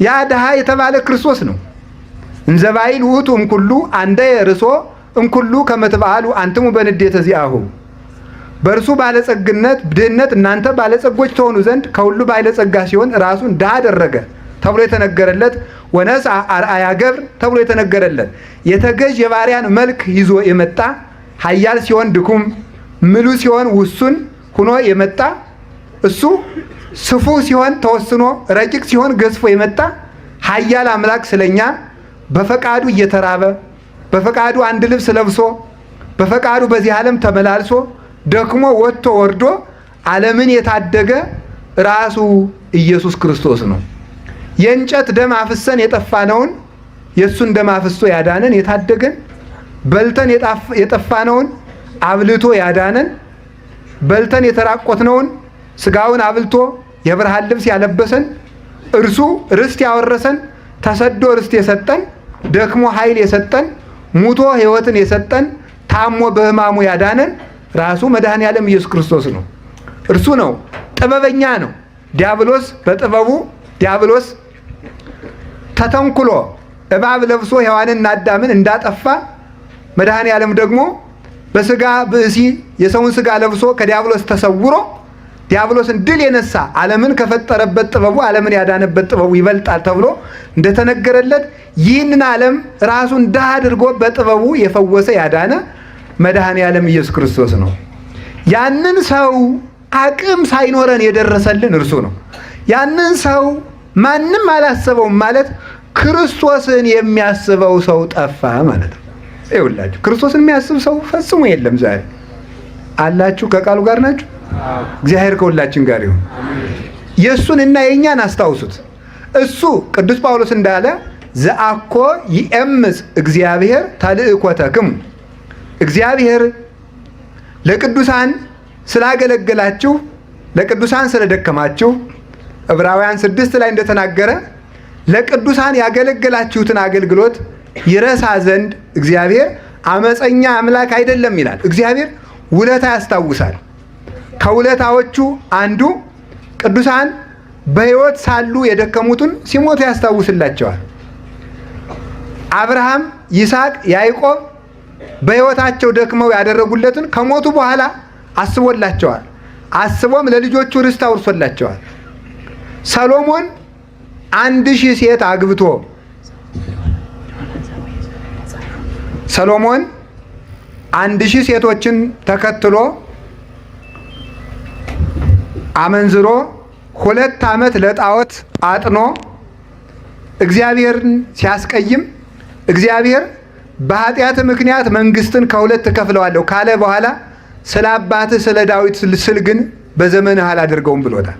ያ ድሃ የተባለ ክርስቶስ ነው። እንዘባይል ውእቱ እምኩሉ አንደ ርሶ እምኩሉ ከመትበአሉ አንትሙ በንዴተ ዚአሁ፣ በእርሱ ባለጸግነት ድህነት እናንተ ባለጸጎች ትሆኑ ዘንድ ከሁሉ ባለጸጋ ሲሆን ራሱን ድሃ አደረገ ተብሎ የተነገረለት ወነስአ አርአያ ገብር ተብሎ የተነገረለት የተገዥ የባሪያን መልክ ይዞ የመጣ ኃያል ሲሆን ድኩም ምሉ ሲሆን ውሱን ሁኖ የመጣ እሱ ስፉ ሲሆን ተወስኖ ረቂቅ ሲሆን ገዝፎ የመጣ ኃያል አምላክ ስለኛ በፈቃዱ እየተራበ በፈቃዱ አንድ ልብስ ለብሶ በፈቃዱ በዚህ ዓለም ተመላልሶ ደክሞ ወጥቶ ወርዶ ዓለምን የታደገ ራሱ ኢየሱስ ክርስቶስ ነው። የእንጨት ደም አፍሰን የጠፋነውን የእሱን ደም አፍሶ ያዳነን የታደገን፣ በልተን የጠፋነውን አብልቶ ያዳነን፣ በልተን የተራቆትነውን ስጋውን አብልቶ የብርሃን ልብስ ያለበሰን፣ እርሱ ርስት ያወረሰን፣ ተሰዶ ርስት የሰጠን፣ ደክሞ ኃይል የሰጠን፣ ሙቶ ሕይወትን የሰጠን፣ ታሞ በሕማሙ ያዳነን ራሱ መድኃኔ ዓለም ኢየሱስ ክርስቶስ ነው። እርሱ ነው፣ ጥበበኛ ነው። ዲያብሎስ በጥበቡ ዲያብሎስ ተተንኩሎ እባብ ለብሶ ሔዋንና አዳምን እንዳጠፋ መድኃኔ ዓለም ደግሞ በስጋ ብእሲ የሰውን ስጋ ለብሶ ከዲያብሎስ ተሰውሮ ዲያብሎስን ድል የነሳ ዓለምን ከፈጠረበት ጥበቡ ዓለምን ያዳነበት ጥበቡ ይበልጣል ተብሎ እንደተነገረለት ይህንን ዓለም ራሱን ድሃ አድርጎ በጥበቡ የፈወሰ ያዳነ መድኃኔ ዓለም ኢየሱስ ክርስቶስ ነው። ያንን ሰው አቅም ሳይኖረን የደረሰልን እርሱ ነው። ያንን ሰው ማንም አላሰበውም ማለት ክርስቶስን የሚያስበው ሰው ጠፋ ማለት ነው። ይኸውላችሁ ክርስቶስን የሚያስብ ሰው ፈጽሞ የለም ዛሬ። አላችሁ? ከቃሉ ጋር ናችሁ? እግዚአብሔር ከሁላችን ጋር ይሁን። የእሱን እና የእኛን አስታውሱት። እሱ ቅዱስ ጳውሎስ እንዳለ ዘአኮ ይኤምፅ እግዚአብሔር ተልእኮተክሙ፣ እግዚአብሔር ለቅዱሳን ስላገለገላችሁ ለቅዱሳን ስለደከማችሁ ዕብራውያን 6 ላይ እንደተናገረ ለቅዱሳን ያገለገላችሁትን አገልግሎት ይረሳ ዘንድ እግዚአብሔር አመፀኛ አምላክ አይደለም ይላል። እግዚአብሔር ውለታ ያስታውሳል። ከውለታዎቹ አንዱ ቅዱሳን በሕይወት ሳሉ የደከሙትን ሲሞቱ ያስታውስላቸዋል። አብርሃም፣ ይስሐቅ፣ ያዕቆብ በሕይወታቸው ደክመው ያደረጉለትን ከሞቱ በኋላ አስቦላቸዋል። አስቦም ለልጆቹ ርስት አውርሶላቸዋል። ሰሎሞን 1000 ሴት አግብቶ ሰሎሞን 1000 ሴቶችን ተከትሎ አመንዝሮ 2 ዓመት ለጣዖት አጥኖ እግዚአብሔርን ሲያስቀይም እግዚአብሔር በኃጢአት ምክንያት መንግስትን ከሁለት እከፍለዋለሁ ካለ በኋላ ስለ አባትህ ስለ ዳዊት ስል ግን በዘመንህ አላደርገውም ብሎታል።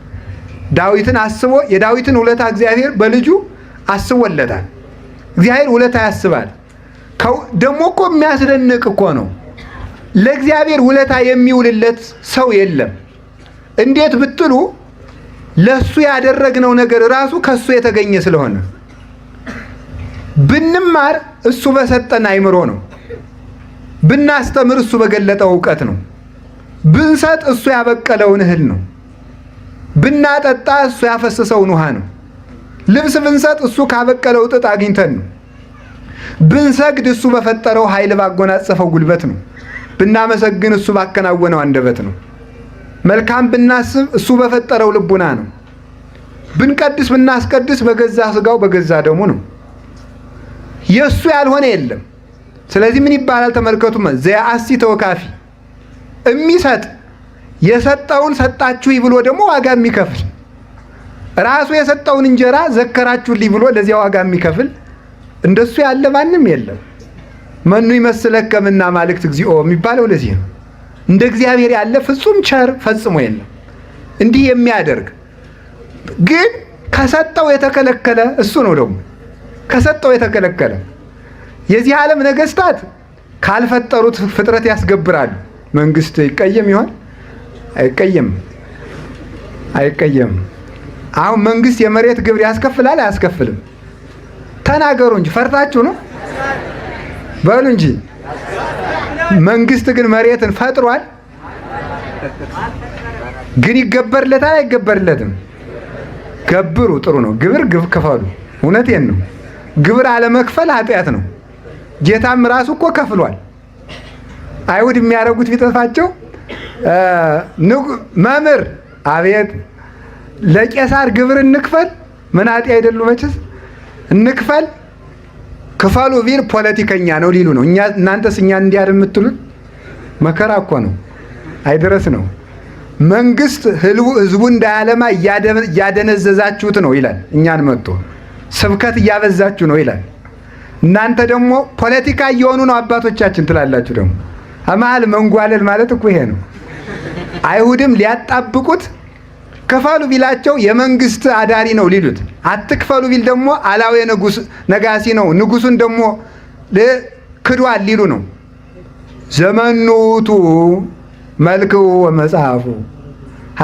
ዳዊትን አስቦ የዳዊትን ውለታ እግዚአብሔር በልጁ አስቦለታል። እግዚአብሔር ውለታ ያስባል። ደግሞ እኮ የሚያስደንቅ እኮ ነው። ለእግዚአብሔር ውለታ የሚውልለት ሰው የለም። እንዴት ብትሉ ለሱ ያደረግነው ነገር ራሱ ከሱ የተገኘ ስለሆነ ብንማር እሱ በሰጠን አይምሮ ነው። ብናስተምር እሱ በገለጠው እውቀት ነው። ብንሰጥ እሱ ያበቀለውን እህል ነው። ብናጠጣ እሱ ያፈሰሰውን ውሃ ነው። ልብስ ብንሰጥ እሱ ካበቀለው ጥጥ አግኝተን ነው። ብንሰግድ እሱ በፈጠረው ኃይል ባጎናጸፈው ጉልበት ነው። ብናመሰግን እሱ ባከናወነው አንደበት ነው። መልካም ብናስብ እሱ በፈጠረው ልቡና ነው። ብንቀድስ ብናስቀድስ በገዛ ስጋው በገዛ ደሙ ነው። የእሱ ያልሆነ የለም። ስለዚህ ምን ይባላል? ተመልከቱ። ዘያአሲ ተወካፊ የሚሰጥ የሰጠውን ሰጣችሁ ብሎ ደግሞ ዋጋ የሚከፍል ራሱ የሰጠውን እንጀራ ዘከራችሁልኝ ብሎ ለዚያ ዋጋ የሚከፍል እንደሱ ያለ ማንም የለም። መኑ ይመስለከ እምነ አማልክት እግዚኦ የሚባለው ለዚህ ነው። እንደ እግዚአብሔር ያለ ፍጹም ቸር ፈጽሞ የለም። እንዲህ የሚያደርግ ግን ከሰጠው የተከለከለ እሱ ነው። ደግሞ ከሰጠው የተከለከለ የዚህ ዓለም ነገስታት ካልፈጠሩት ፍጥረት ያስገብራሉ። መንግስት ይቀየም ይሆን? አይቀየም፣ አይቀየም። አሁን መንግስት የመሬት ግብር ያስከፍላል አያስከፍልም? ተናገሩ እንጂ ፈርታችሁ ነው? በሉ እንጂ። መንግስት ግን መሬትን ፈጥሯል። ግን ይገበርለታል አይገበርለትም? ገብሩ፣ ጥሩ ነው። ግብር ክፈሉ። እውነቴን ነው። ግብር አለመክፈል ኃጢአት ነው። ጌታም ራሱ እኮ ከፍሏል። አይሁድ የሚያደርጉት ቢጠፋቸው መምህር አቤት ለቄሳር ግብር እንክፈል፣ መናጤ አይደሉ መቼስ እንክፈል፣ ክፈሉ ቢል ፖለቲከኛ ነው ሊሉ ነው። እኛ እናንተስ እኛ እንዲያር የምትሉት መከራ እኮ ነው፣ አይደረስ ነው። መንግስት ህዝቡ እንዳያለማ እያደነዘዛችሁት ነው ይላል። እኛን መጥቶ ስብከት እያበዛችሁ ነው ይላል። እናንተ ደግሞ ፖለቲካ እየሆኑ ነው አባቶቻችን ትላላችሁ። ደግሞ መሀል መንጓለል ማለት እኮ ይሄ ነው። አይሁድም ሊያጣብቁት ክፈሉ ቢላቸው የመንግስት አዳሪ ነው ሊሉት፣ አትክፈሉ ቢል ደግሞ አላዊ ንጉስ ነጋሲ ነው ንጉሱን ደግሞ ክዷል ሊሉ ነው። ዘመኑቱ መልክው ወመጽሐፉ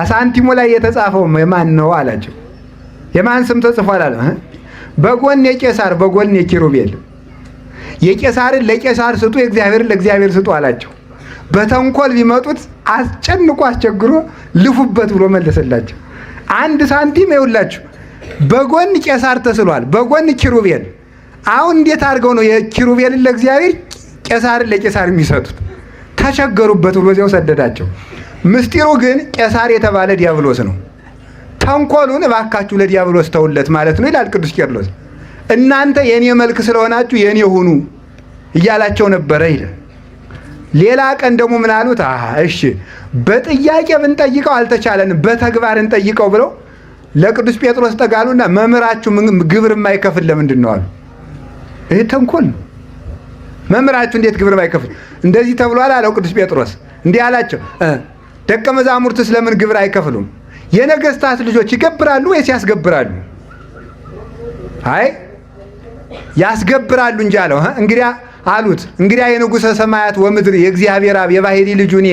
ሳንቲሙ ላይ የተጻፈው የማን ነው አላቸው። የማን ስም ተጽፏል አለ። በጎን የቄሳር በጎን የኪሩቤል። የቄሳርን ለቄሳር ስጡ፣ የእግዚአብሔርን ለእግዚአብሔር ስጡ አላቸው። በተንኮል ቢመጡት አስጨንቆ አስቸግሮ ልፉበት ብሎ መለሰላቸው። አንድ ሳንቲም ይኸውላችሁ በጎን ቄሳር ተስሏል፣ በጎን ኪሩቤል። አሁን እንዴት አድርገው ነው የኪሩቤልን ለእግዚአብሔር ቄሳርን ለቄሳር የሚሰጡት? ተቸገሩበት ብሎ እዚያው ሰደዳቸው። ምስጢሩ ግን ቄሳር የተባለ ዲያብሎስ ነው። ተንኮሉን እባካችሁ ለዲያብሎስ ተውለት ማለት ነው ይላል ቅዱስ ቄርሎስ። እናንተ የኔ መልክ ስለሆናችሁ የኔ ሁኑ እያላቸው ነበረ ይላል። ሌላ ቀን ደግሞ ምን አሉት? እሺ በጥያቄ ብንጠይቀው አልተቻለንም፣ በተግባር እንጠይቀው ብለው ለቅዱስ ጴጥሮስ ጠጋሉና መምህራችሁ ግብር የማይከፍል ለምንድን ነው አሉ። ይህ ተንኮል ነው። መምህራችሁ እንዴት ግብር የማይከፍል እንደዚህ ተብሏል አለው ቅዱስ ጴጥሮስ። እንዲህ አላቸው፣ ደቀ መዛሙርትስ ለምን ግብር አይከፍሉም? የነገስታት ልጆች ይገብራሉ ወይስ ያስገብራሉ? አይ ያስገብራሉ እንጂ አለው። እንግዲያ አሉት፣ እንግዲያ የንጉሠ ሰማያት ወምድር የእግዚአብሔር አብ የባሕሪ ልጁ እኔ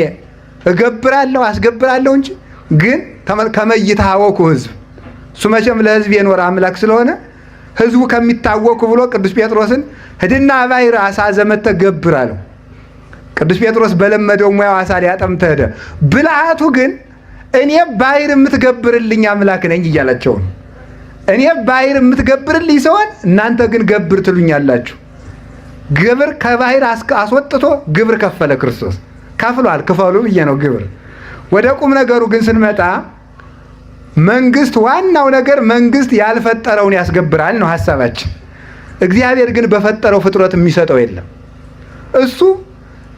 እገብራለሁ አስገብራለሁ እንጂ። ግን ከመይታወኩ ሕዝብ፣ እሱ መቼም ለሕዝብ የኖረ አምላክ ስለሆነ ሕዝቡ ከሚታወኩ ብሎ ቅዱስ ጴጥሮስን ሂድና ባሕር አሳ ዘመተ ገብር አለው። ቅዱስ ጴጥሮስ በለመደው ሙያው አሳ ሊያጠምድ ሄደ። ብልሃቱ ግን እኔ ባሕር የምትገብርልኝ አምላክ ነኝ እያላቸው ነው። እኔ ባሕር የምትገብርልኝ ሲሆን እናንተ ግን ገብር ትሉኛላችሁ። ግብር ከባሕር አስወጥቶ ግብር ከፈለ ክርስቶስ። ከፍሏል። ክፈሉ ብዬ ነው ግብር። ወደ ቁም ነገሩ ግን ስንመጣ መንግስት፣ ዋናው ነገር መንግስት ያልፈጠረውን ያስገብራል ነው ሀሳባችን። እግዚአብሔር ግን በፈጠረው ፍጥረት የሚሰጠው የለም። እሱ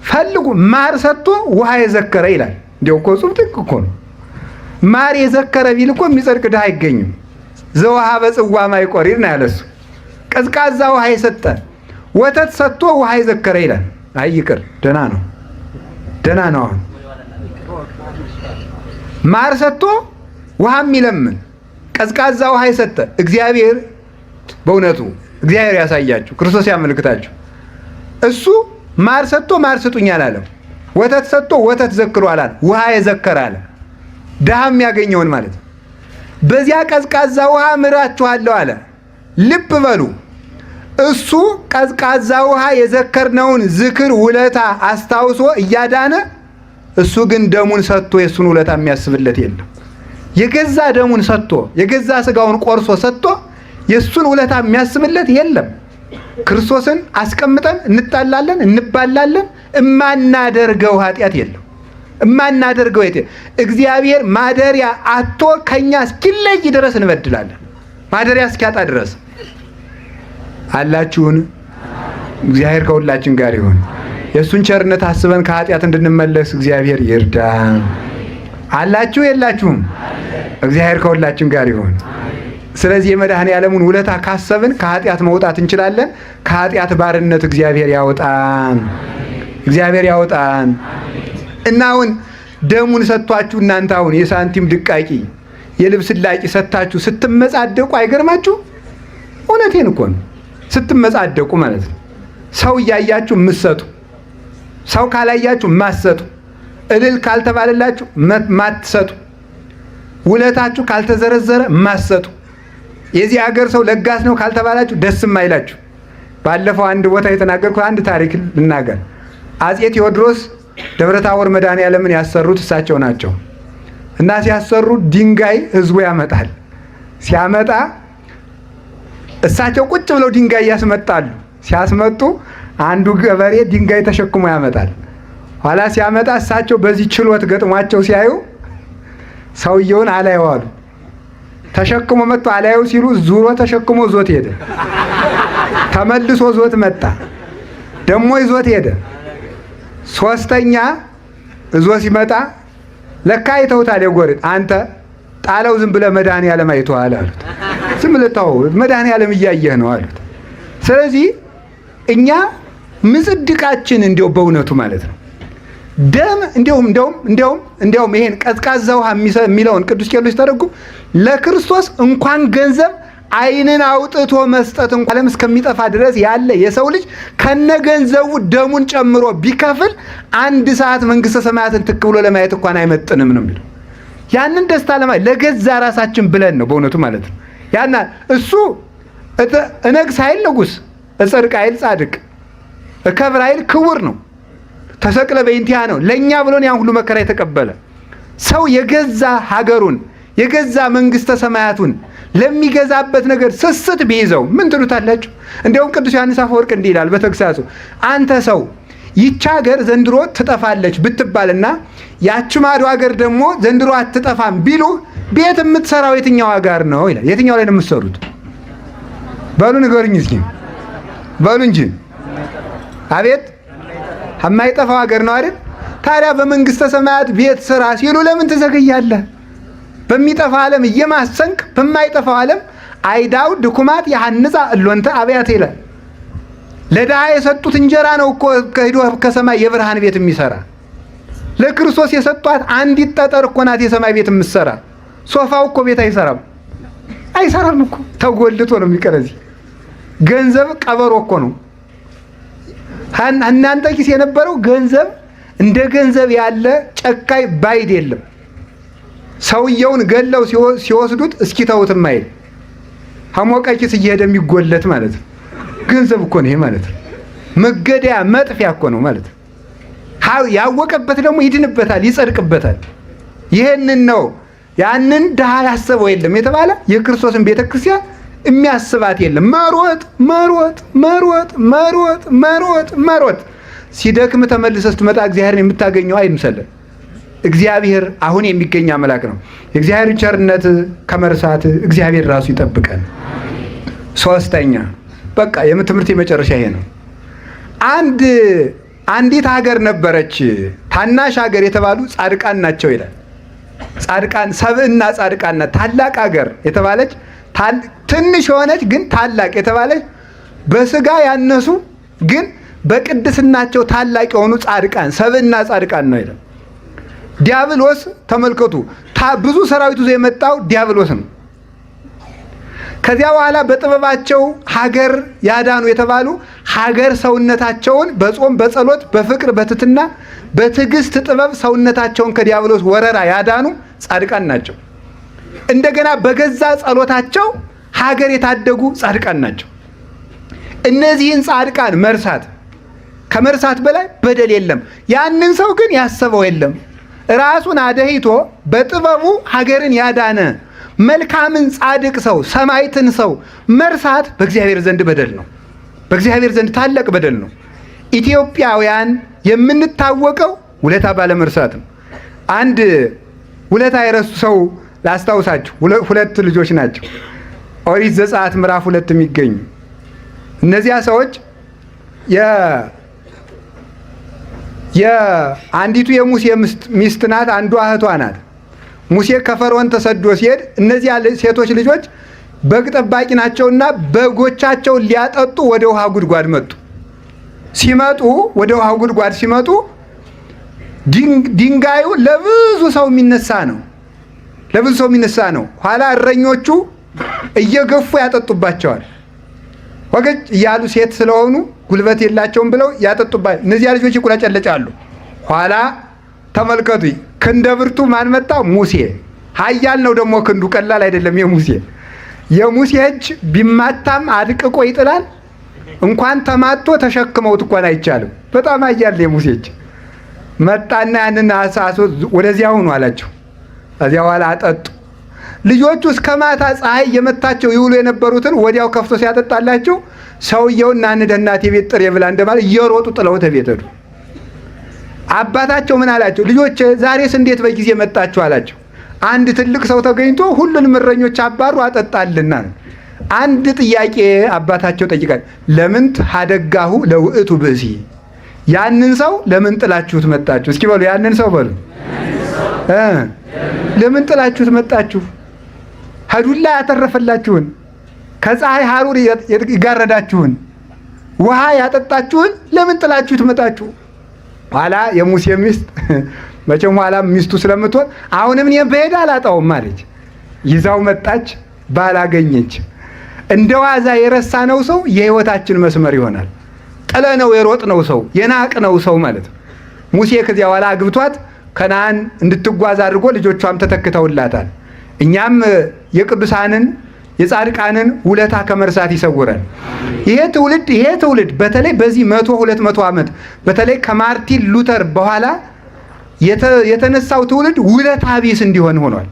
ፈልጉ ማር ሰጥቶ ውሃ የዘከረ ይላል። እንዲያው እኮ ጹም ጥቅ እኮ ነው። ማር የዘከረ ቢል እኮ የሚጸድቅ ድሃ አይገኝም። ዘውሃ በጽዋ ማይቆሪር ነው ያለሱ። ቀዝቃዛ ውሃ የሰጠ ወተት ሰጥቶ ውሃ የዘከረ ይላል። አይ ይቅር፣ ደህና ነው፣ ደህና ነው። አሁን ማር ሰጥቶ ውሃ የሚለምን ቀዝቃዛ ውሃ የሰጠ እግዚአብሔር በእውነቱ እግዚአብሔር ያሳያችሁ፣ ክርስቶስ ያመልክታችሁ። እሱ ማር ሰጥቶ ማር ስጡኝ አላለም። ወተት ሰጥቶ ወተት ዘክሮ አላለም። ውሃ የዘከረ አለ። ድሃ የሚያገኘውን ማለት ነው። በዚያ ቀዝቃዛ ውሃ ምራችኋለሁ አለ። ልብ በሉ። እሱ ቀዝቃዛ ውሃ የዘከርነውን ዝክር ውለታ አስታውሶ እያዳነ፣ እሱ ግን ደሙን ሰጥቶ የእሱን ውለታ የሚያስብለት የለም። የገዛ ደሙን ሰጥቶ የገዛ ስጋውን ቆርሶ ሰጥቶ የእሱን ውለታ የሚያስብለት የለም። ክርስቶስን አስቀምጠን እንጣላለን፣ እንባላለን። እማናደርገው ኃጢአት የለም። እማናደርገው የት እግዚአብሔር ማደሪያ አጥቶ ከኛ እስኪለይ ድረስ እንበድላለን። ማደሪያ እስኪያጣ ድረስ አላችሁን? እግዚአብሔር ከሁላችን ጋር ይሁን። የእሱን ቸርነት አስበን ከኃጢአት እንድንመለስ እግዚአብሔር ይርዳ። አላችሁ የላችሁም? እግዚአብሔር ከሁላችን ጋር ይሁን። ስለዚህ የመድኃኔ ዓለሙን ውለታ ካሰብን ከኃጢአት መውጣት እንችላለን። ከኃጢአት ባርነት እግዚአብሔር ያውጣን። እግዚአብሔር ያውጣን። እና አሁን ደሙን ሰጥቷችሁ እናንተ አሁን የሳንቲም ድቃቂ የልብስ ላቂ ሰጥታችሁ ስትመጻደቁ አይገርማችሁ? እውነቴን እኮ ነው። ስትመጻደቁ ማለት ነው። ሰው እያያችሁ የምትሰጡ፣ ሰው ካላያችሁ የማትሰጡ፣ እልል ካልተባለላችሁ ማትሰጡ፣ ውለታችሁ ካልተዘረዘረ ማትሰጡ፣ የዚህ ሀገር ሰው ለጋስ ነው ካልተባላችሁ ደስ የማይላችሁ። ባለፈው አንድ ቦታ የተናገርኩት አንድ ታሪክ ልናገር። አፄ ቴዎድሮስ ደብረታቦር መድኃኔዓለምን ያሰሩት እሳቸው ናቸው። እና ሲያሰሩ ድንጋይ ህዝቡ ያመጣል። ሲያመጣ እሳቸው ቁጭ ብለው ድንጋይ ያስመጣሉ። ሲያስመጡ አንዱ ገበሬ ድንጋይ ተሸክሞ ያመጣል። ኋላ ሲያመጣ እሳቸው በዚህ ችሎት ገጥሟቸው ሲያዩ ሰውየውን አላየው አሉ። ተሸክሞ መጥቶ አላየው ሲሉ ዙሮ ተሸክሞ ዞት ሄደ። ተመልሶ ዞት መጣ። ደግሞ ይዞት ሄደ። ሶስተኛ እዞ ሲመጣ ለካ አይተውታል። የጎሪጥ አንተ ጣለው ዝም ብለህ መድኃኔዓለም አይተዋል አሉት። ዝም ብለህ ተው መድኃኔዓለም እያየህ ነው አሉት። ስለዚህ እኛ ምጽድቃችን እንዲያው በእውነቱ ማለት ነው ደም እንዲያውም እንዲያውም እንዲያውም እንዲያውም ይሄን ቀዝቃዛ ውሃ የሚለውን ቅዱስ ቄርሎስ ሲተረጉም ለክርስቶስ እንኳን ገንዘብ ዓይንን አውጥቶ መስጠት እንኳን ዓለም እስከሚጠፋ ድረስ ያለ የሰው ልጅ ከነገንዘቡ ደሙን ጨምሮ ቢከፍል አንድ ሰዓት መንግስተ ሰማያትን ትክ ብሎ ለማየት እንኳን አይመጥንም ነው የሚለው። ያንን ደስታ ለማየት ለገዛ ራሳችን ብለን ነው በእውነቱ ማለት ነው። ያና እሱ እነግስ ኃይል ንጉስ፣ እጸድቅ ኃይል ጻድቅ፣ እከብር ኃይል ክቡር ነው። ተሰቅለ በእንቲአ ነው ለእኛ ብሎን ያን ሁሉ መከራ የተቀበለ ሰው የገዛ ሀገሩን የገዛ መንግስተ ሰማያቱን ለሚገዛበት ነገር ስስት ቢይዘው ምን ትሉታላችሁ? እንዲያውም ቅዱስ ዮሐንስ አፈወርቅ እንዲህ ይላል በተግሳጹ፣ አንተ ሰው ይቺ ሀገር ዘንድሮ ትጠፋለች ብትባልና ያቺ ማዶ ሀገር ደግሞ ዘንድሮ አትጠፋም ቢሉ ቤት የምትሰራው የትኛው ሀገር ነው ይላል። የትኛው ላይ ነው የምትሰሩት? በሉ ንገሩኝ እስኪ በሉ እንጂ። አቤት የማይጠፋው ሀገር ነው አይደል? ታዲያ በመንግስተ ሰማያት ቤት ስራ ሲሉ ለምን ትዘገያለህ? በሚጠፋ ዓለም እየማሰንክ በማይጠፋው ዓለም አይዳው ድኩማት የሐንጻ እሎንተ አብያተ ይላል። ለድሃ የሰጡት እንጀራ ነው እኮ ከሄዶ ከሰማይ የብርሃን ቤት የሚሰራ። ለክርስቶስ የሰጧት አንዲት ጠጠር እኮ ናት የሰማይ ቤት የምትሰራ። ሶፋው እኮ ቤት አይሰራም፣ አይሰራም እኮ ተጎልቶ ነው የሚቀር። እዚህ ገንዘብ ቀበሮ እኮ ነው። እናንተ ኪስ የነበረው ገንዘብ እንደ ገንዘብ ያለ ጨካኝ ባዕድ የለም። ሰውየውን ገለው ሲወስዱት እስኪ ተውትም አይል ሐሞቀ ኪስ እየሄደ የሚጎለት ማለት ነው። ገንዘብ እኮ ነው ይሄ ማለት ነው። መገደያ መጥፊያ እኮ ነው ማለት ነው። ያወቀበት ደግሞ ይድንበታል፣ ይጸድቅበታል። ይህንን ነው ያንን ድሃ ያሰበው የለም የተባለ የክርስቶስን ቤተክርስቲያን የሚያስባት የለም። መሮጥ መሮጥ መሮጥ መሮጥ መሮጥ መሮጥ ሲደክም ተመልሰህ ስትመጣ እግዚአብሔርን የምታገኘው አይምሰልህ። እግዚአብሔር አሁን የሚገኝ አምላክ ነው። የእግዚአብሔር ቸርነት ከመርሳት እግዚአብሔር ራሱ ይጠብቀን። ሶስተኛ በቃ የትምህርት የመጨረሻ ይሄ ነው። አንዲት ሀገር ነበረች፣ ታናሽ ሀገር የተባሉ ጻድቃን ናቸው ይላል። ጻድቃን ሰብእና ጻድቃን ናት። ታላቅ ሀገር የተባለች ትንሽ የሆነች ግን ታላቅ የተባለች በስጋ ያነሱ ግን በቅድስናቸው ታላቅ የሆኑ ጻድቃን ሰብእና ጻድቃን ነው ይላል። ዲያብሎስ ተመልከቱ፣ ብዙ ሰራዊት ይዞ የመጣው ዲያብሎስ ነው። ከዚያ በኋላ በጥበባቸው ሀገር ያዳኑ የተባሉ ሀገር ሰውነታቸውን በጾም በጸሎት በፍቅር በትትና በትዕግስት ጥበብ ሰውነታቸውን ከዲያብሎስ ወረራ ያዳኑ ጻድቃን ናቸው። እንደገና በገዛ ጸሎታቸው ሀገር የታደጉ ጻድቃን ናቸው። እነዚህን ጻድቃን መርሳት ከመርሳት በላይ በደል የለም። ያንን ሰው ግን ያሰበው የለም። ራሱን አደህይቶ በጥበቡ ሀገርን ያዳነ መልካምን ጻድቅ ሰው ሰማዕትን ሰው መርሳት በእግዚአብሔር ዘንድ በደል ነው። በእግዚአብሔር ዘንድ ታላቅ በደል ነው። ኢትዮጵያውያን የምንታወቀው ውለታ ባለመርሳት ነው። አንድ ውለታ የረሱ ሰው ላስታውሳችሁ። ሁለት ልጆች ናቸው። ኦሪት ዘጸአት ምዕራፍ 2 የሚገኙ እነዚያ ሰዎች የአንዲቱ የሙሴ ሚስት ናት፣ አንዷ እህቷ ናት። ሙሴ ከፈርዖን ተሰዶ ሲሄድ እነዚያ ሴቶች ልጆች በግ ጠባቂ ናቸውና በጎቻቸውን ሊያጠጡ ወደ ውሃ ጉድጓድ መጡ። ሲመጡ ወደ ውሃ ጉድጓድ ሲመጡ ድንጋዩ ለብዙ ሰው የሚነሳ ነው። ለብዙ ሰው የሚነሳ ነው። ኋላ እረኞቹ እየገፉ ያጠጡባቸዋል። ወገጭ እያሉ ሴት ስለሆኑ ጉልበት የላቸውም ብለው ያጠጡባቸው። እነዚያ ልጆች ይቁለጨለጫሉ። ኋላ ተመልከቱ፣ ክንደ ብርቱ ማን መጣ? ሙሴ። ኃያል ነው ደግሞ ክንዱ ቀላል አይደለም። የሙሴ እጅ ቢማታም አድቅቆ ይጥላል። እንኳን ተማቶ ተሸክመውት እንኳን አይቻልም። በጣም ኃያል ነው የሙሴ እጅ። መጣና ያንን አሳሶ ወደዚያ ሁኑ አላቸው። ከዚያ በኋላ አጠጡ። ልጆቹ እስከ ማታ ፀሐይ እየመታቸው ይውሉ የነበሩትን ወዲያው ከፍቶ ሲያጠጣላቸው ሰውየውና እንደ እናቴ ቤት ጥሬ ብላ እንደማለት እየሮጡ ጥለውት ቤት ሄዱ። አባታቸው ምን አላቸው? ልጆች ዛሬስ እንዴት በጊዜ መጣችሁ አላቸው። አንድ ትልቅ ሰው ተገኝቶ ሁሉንም እረኞች አባሩ አጠጣልና። አንድ ጥያቄ አባታቸው ጠይቃል። ለምን ሀደጋሁ ለውእቱ ብእሲ፣ ያንን ሰው ለምን ጥላችሁት መጣችሁ? እስኪ በሉ ያንን ሰው በሉ ለምን ጥላችሁት መጣችሁ? ከዱላ ያተረፈላችሁን፣ ከፀሐይ ሐሩር ይጋረዳችሁን፣ ውሃ ያጠጣችሁን ለምን ጥላችሁት መጣችሁ? ኋላ የሙሴ ሚስት መቼም ኋላ ሚስቱ ስለምትሆን አሁንም እኔ በሄድ አላጣውም አለች። ይዛው መጣች፣ ባላገኘች። እንደ ዋዛ የረሳነው ሰው የህይወታችን መስመር ይሆናል። ጥለነው የሮጥነው ሰው የናቅነው ሰው ማለት ነው። ሙሴ ከዚያ በኋላ አግብቷት ከነዓን እንድትጓዝ አድርጎ ልጆቿም ተተክተውላታል። እኛም የቅዱሳንን የጻድቃንን ውለታ ከመርሳት ይሰውረን። ይሄ ትውልድ በተለይ በዚህ 100 200 ዓመት በተለይ ከማርቲን ሉተር በኋላ የተነሳው ትውልድ ውለታ ቢስ እንዲሆን ሆኗል።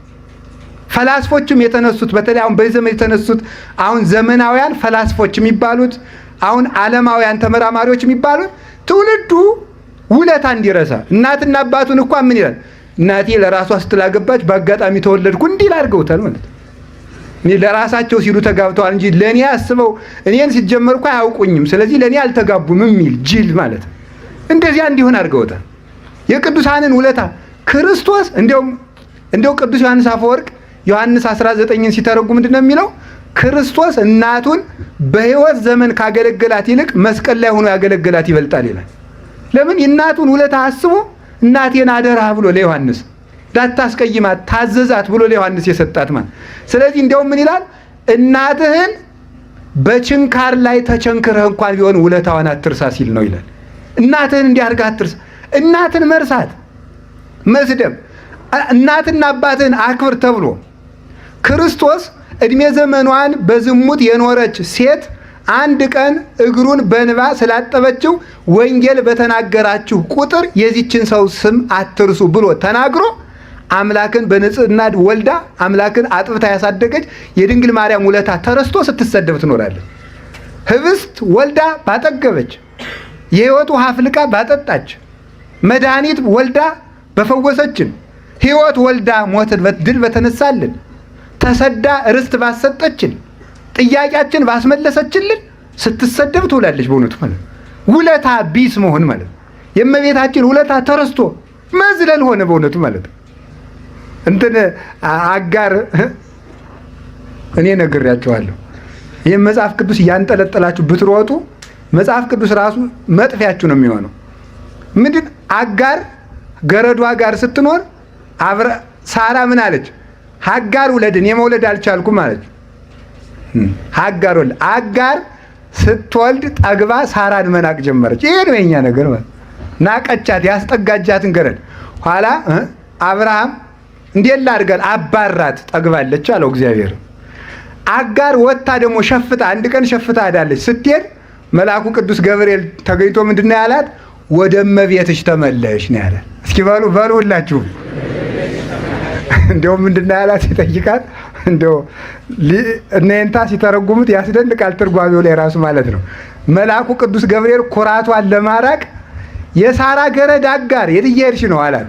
ፈላስፎችም የተነሱት በተለይ አሁን በዚህ ዘመን የተነሱት አሁን ዘመናውያን ፈላስፎች የሚባሉት አሁን ዓለማውያን ተመራማሪዎች የሚባሉት ትውልዱ ውለታ እንዲረሳ እናትና አባቱን እንኳ ምን ይላል? እናቴ ለራሷ ስትላገባች በአጋጣሚ ተወለድኩ እንዲል አድርገውታል ማለት ነው። እኔ ለራሳቸው ሲሉ ተጋብተዋል እንጂ ለእኔ አስበው እኔን ሲጀመር እኮ አያውቁኝም፣ ስለዚህ ለእኔ አልተጋቡም የሚል ጅል ማለት ነው። እንደዚያ እንዲሆን አድርገውታል። የቅዱሳንን ውለታ ክርስቶስ እንደው ቅዱስ ዮሐንስ አፈወርቅ ዮሐንስ 19ን ሲተረጉም ምንድን ነው የሚለው? ክርስቶስ እናቱን በሕይወት ዘመን ካገለገላት ይልቅ መስቀል ላይ ሆኖ ያገለገላት ይበልጣል ይላል። ለምን? የእናቱን ውለታ አስቦ እናቴን አደራ ብሎ ለዮሐንስ እንዳታስቀይማት ታዘዛት ብሎ ለዮሐንስ የሰጣት ማለት። ስለዚህ እንዲያውም ምን ይላል? እናትህን በችንካር ላይ ተቸንክረህ እንኳን ቢሆን ውለታዋን አትርሳ ሲል ነው ይላል። እናትህን እንዲህ አድርገህ አትርሳ። እናትን መርሳት መስደብ፣ እናትና አባትህን አክብር ተብሎ ክርስቶስ እድሜ ዘመኗን በዝሙት የኖረች ሴት አንድ ቀን እግሩን በእንባ ስላጠበችው ወንጌል በተናገራችሁ ቁጥር የዚችን ሰው ስም አትርሱ ብሎ ተናግሮ አምላክን በንጽህና ወልዳ አምላክን አጥብታ ያሳደገች የድንግል ማርያም ውለታ ተረስቶ ስትሰደብ ትኖራለች። ህብስት ወልዳ ባጠገበች፣ የሕይወት ውሃ አፍልቃ ባጠጣች፣ መድኃኒት ወልዳ በፈወሰችን፣ ሕይወት ወልዳ ሞትን ድል በተነሳልን፣ ተሰዳ ርስት ባሰጠችን፣ ጥያቄያችን ባስመለሰችልን ስትሰደብ ትውላለች። በእውነቱ ማለት ውለታ ቢስ መሆን ማለት የእመቤታችን ውለታ ተረስቶ መዝለል ሆነ። በእውነቱ ማለት እንትን አጋር እኔ ነግሬያቸዋለሁ። ይህም መጽሐፍ ቅዱስ እያንጠለጠላችሁ ብትሮጡ መጽሐፍ ቅዱስ ራሱ መጥፊያችሁ ነው የሚሆነው። ምንድን አጋር ገረዷ ጋር ስትኖር ሳራ ምን አለች? አጋር ውለድ፣ እኔ መውለድ አልቻልኩም አለች። አጋር ወልድ አጋር ስትወልድ ጠግባ ሳራን መናቅ ጀመረች። ይሄ ነው የኛ ነገር ማለት ናቀቻት፣ ያስጠጋጃትን ገረድ። ኋላ አብርሃም እንዴት ላድርጋል? አባራት፣ ጠግባለች አለው እግዚአብሔር። አጋር ወጥታ ደግሞ ሸፍታ አንድ ቀን ሸፍታ አዳለች። ስትሄድ መልአኩ ቅዱስ ገብርኤል ተገኝቶ ምንድን ነው ያላት? ወደ እመቤትሽ ተመለሽ ነው ያላት። እስኪ በሉ በሉ ሁላችሁ። እንደው ምንድን ነው ያላት ሲጠይቃት፣ እንደው እነ ሲተረጉሙት ያስደንቃል። ትርጓሜው ላይ ራሱ ማለት ነው። መልአኩ ቅዱስ ገብርኤል ኩራቷን ለማራቅ የሳራ ገረድ አጋር የት እየሄድሽ ነው አላት።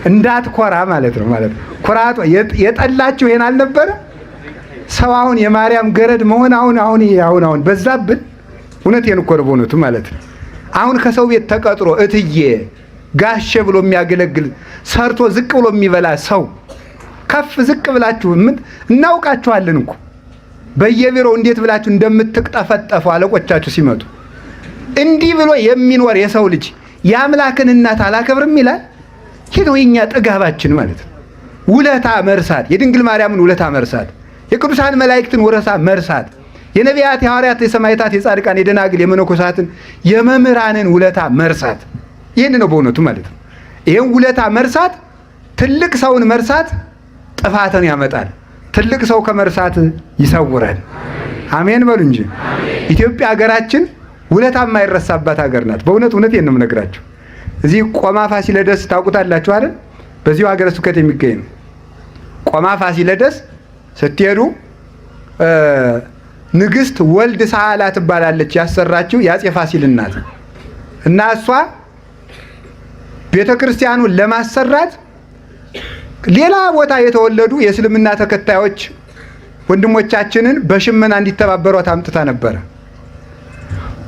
እንዳትኮራ ማለት ነው። ማለት ኩራቷ የጠላችሁ ይሄን አልነበረ? ሰው አሁን የማርያም ገረድ መሆን አሁን አሁን አሁን አሁን በዛብን። እውነቴን እኮ ነው በእውነቱ ማለት ነው። አሁን ከሰው ቤት ተቀጥሮ እትዬ ጋሼ ብሎ የሚያገለግል ሰርቶ ዝቅ ብሎ የሚበላ ሰው ከፍ ዝቅ ብላችሁ ምን እናውቃችኋለን እኮ በየቢሮው እንዴት ብላችሁ እንደምትቅጠፈጠፉ አለቆቻችሁ ሲመጡ እንዲህ ብሎ የሚኖር የሰው ልጅ የአምላክን እናት አላከብርም ይላል። ይህ ነው የኛ ጥጋባችን ማለት ነው። ውለታ መርሳት፣ የድንግል ማርያምን ውለታ መርሳት፣ የቅዱሳን መላእክትን ውለታ መርሳት፣ የነቢያት፣ የሐዋርያት፣ የሰማዕታት፣ የጻድቃን፣ የደናግል፣ የመነኮሳትን፣ የመምህራንን ውለታ መርሳት ይህን ነው በእውነቱ ማለት ነው። ይህን ውለታ መርሳት ትልቅ ሰውን መርሳት ጥፋትን ያመጣል። ትልቅ ሰው ከመርሳት ይሰውረን። አሜን በሉ እንጂ። ኢትዮጵያ ሀገራችን ውለታ የማይረሳባት ሀገር ናት። በእውነት እውነቴን ነው የምነግራችሁ። እዚህ ቆማ ፋሲለደስ ታውቁታላችሁ አይደል? በዚሁ ሀገረ ስብከት የሚገኝ ነው። ቆማ ፋሲለደስ ስትሄዱ ንግስት ወልድ ሳህላ ትባላለች። ያሰራችው የአፄ ፋሲል እናት እና እሷ ቤተ ክርስቲያኑን ለማሰራት ሌላ ቦታ የተወለዱ የእስልምና ተከታዮች ወንድሞቻችንን በሽመና እንዲተባበሯት አምጥታ ነበረ።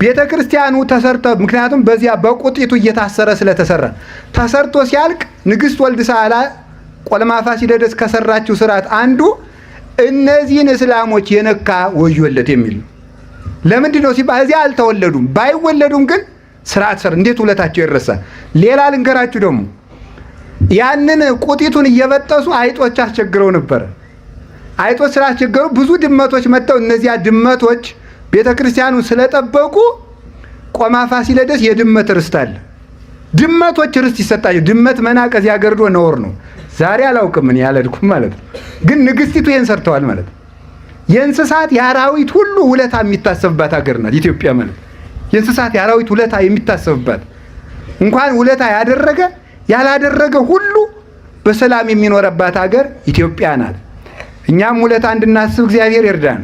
ቤተ ክርስቲያኑ ተሰርተ ምክንያቱም በዚያ በቁጢቱ እየታሰረ ስለተሰራ ተሰርቶ ሲያልቅ ንግስት ወልድ ሳህላ ቆለማ ፋሲለደስ ከሰራችው ስርዓት አንዱ እነዚህን እስላሞች የነካ ወዮለት የሚል ነው። ለምንድን ነው ሲባል እዚያ አልተወለዱም። ባይወለዱም ግን ስርዓት ሰር እንዴት ውለታቸው ይረሳል? ሌላ ልንገራችሁ ደግሞ ያንን ቁጢቱን እየበጠሱ አይጦች አስቸግረው ነበረ። አይጦች ስላስቸገሩ ብዙ ድመቶች መጥተው እነዚያ ድመቶች ቤተ ክርስቲያኑን ስለጠበቁ ቆማ ፋሲለደስ የድመት ርስት አለ። ድመቶች ርስት ይሰጣቸው። ድመት መናቅ እዚያ ገርዶ ነውር ነው። ዛሬ አላውቅም እኔ ያለድኩም ማለት ነው። ግን ንግስቲቱ ይሄን ሰርተዋል ማለት ነው። የእንስሳት የአራዊት ሁሉ ውለታ የሚታሰብባት ሀገር ናት ኢትዮጵያ ማለት የእንስሳት የአራዊት ውለታ የሚታሰብባት እንኳን ውለታ ያደረገ ያላደረገ ሁሉ በሰላም የሚኖርባት ሀገር ኢትዮጵያ ናት። እኛም ውለታ እንድናስብ እግዚአብሔር ይርዳን።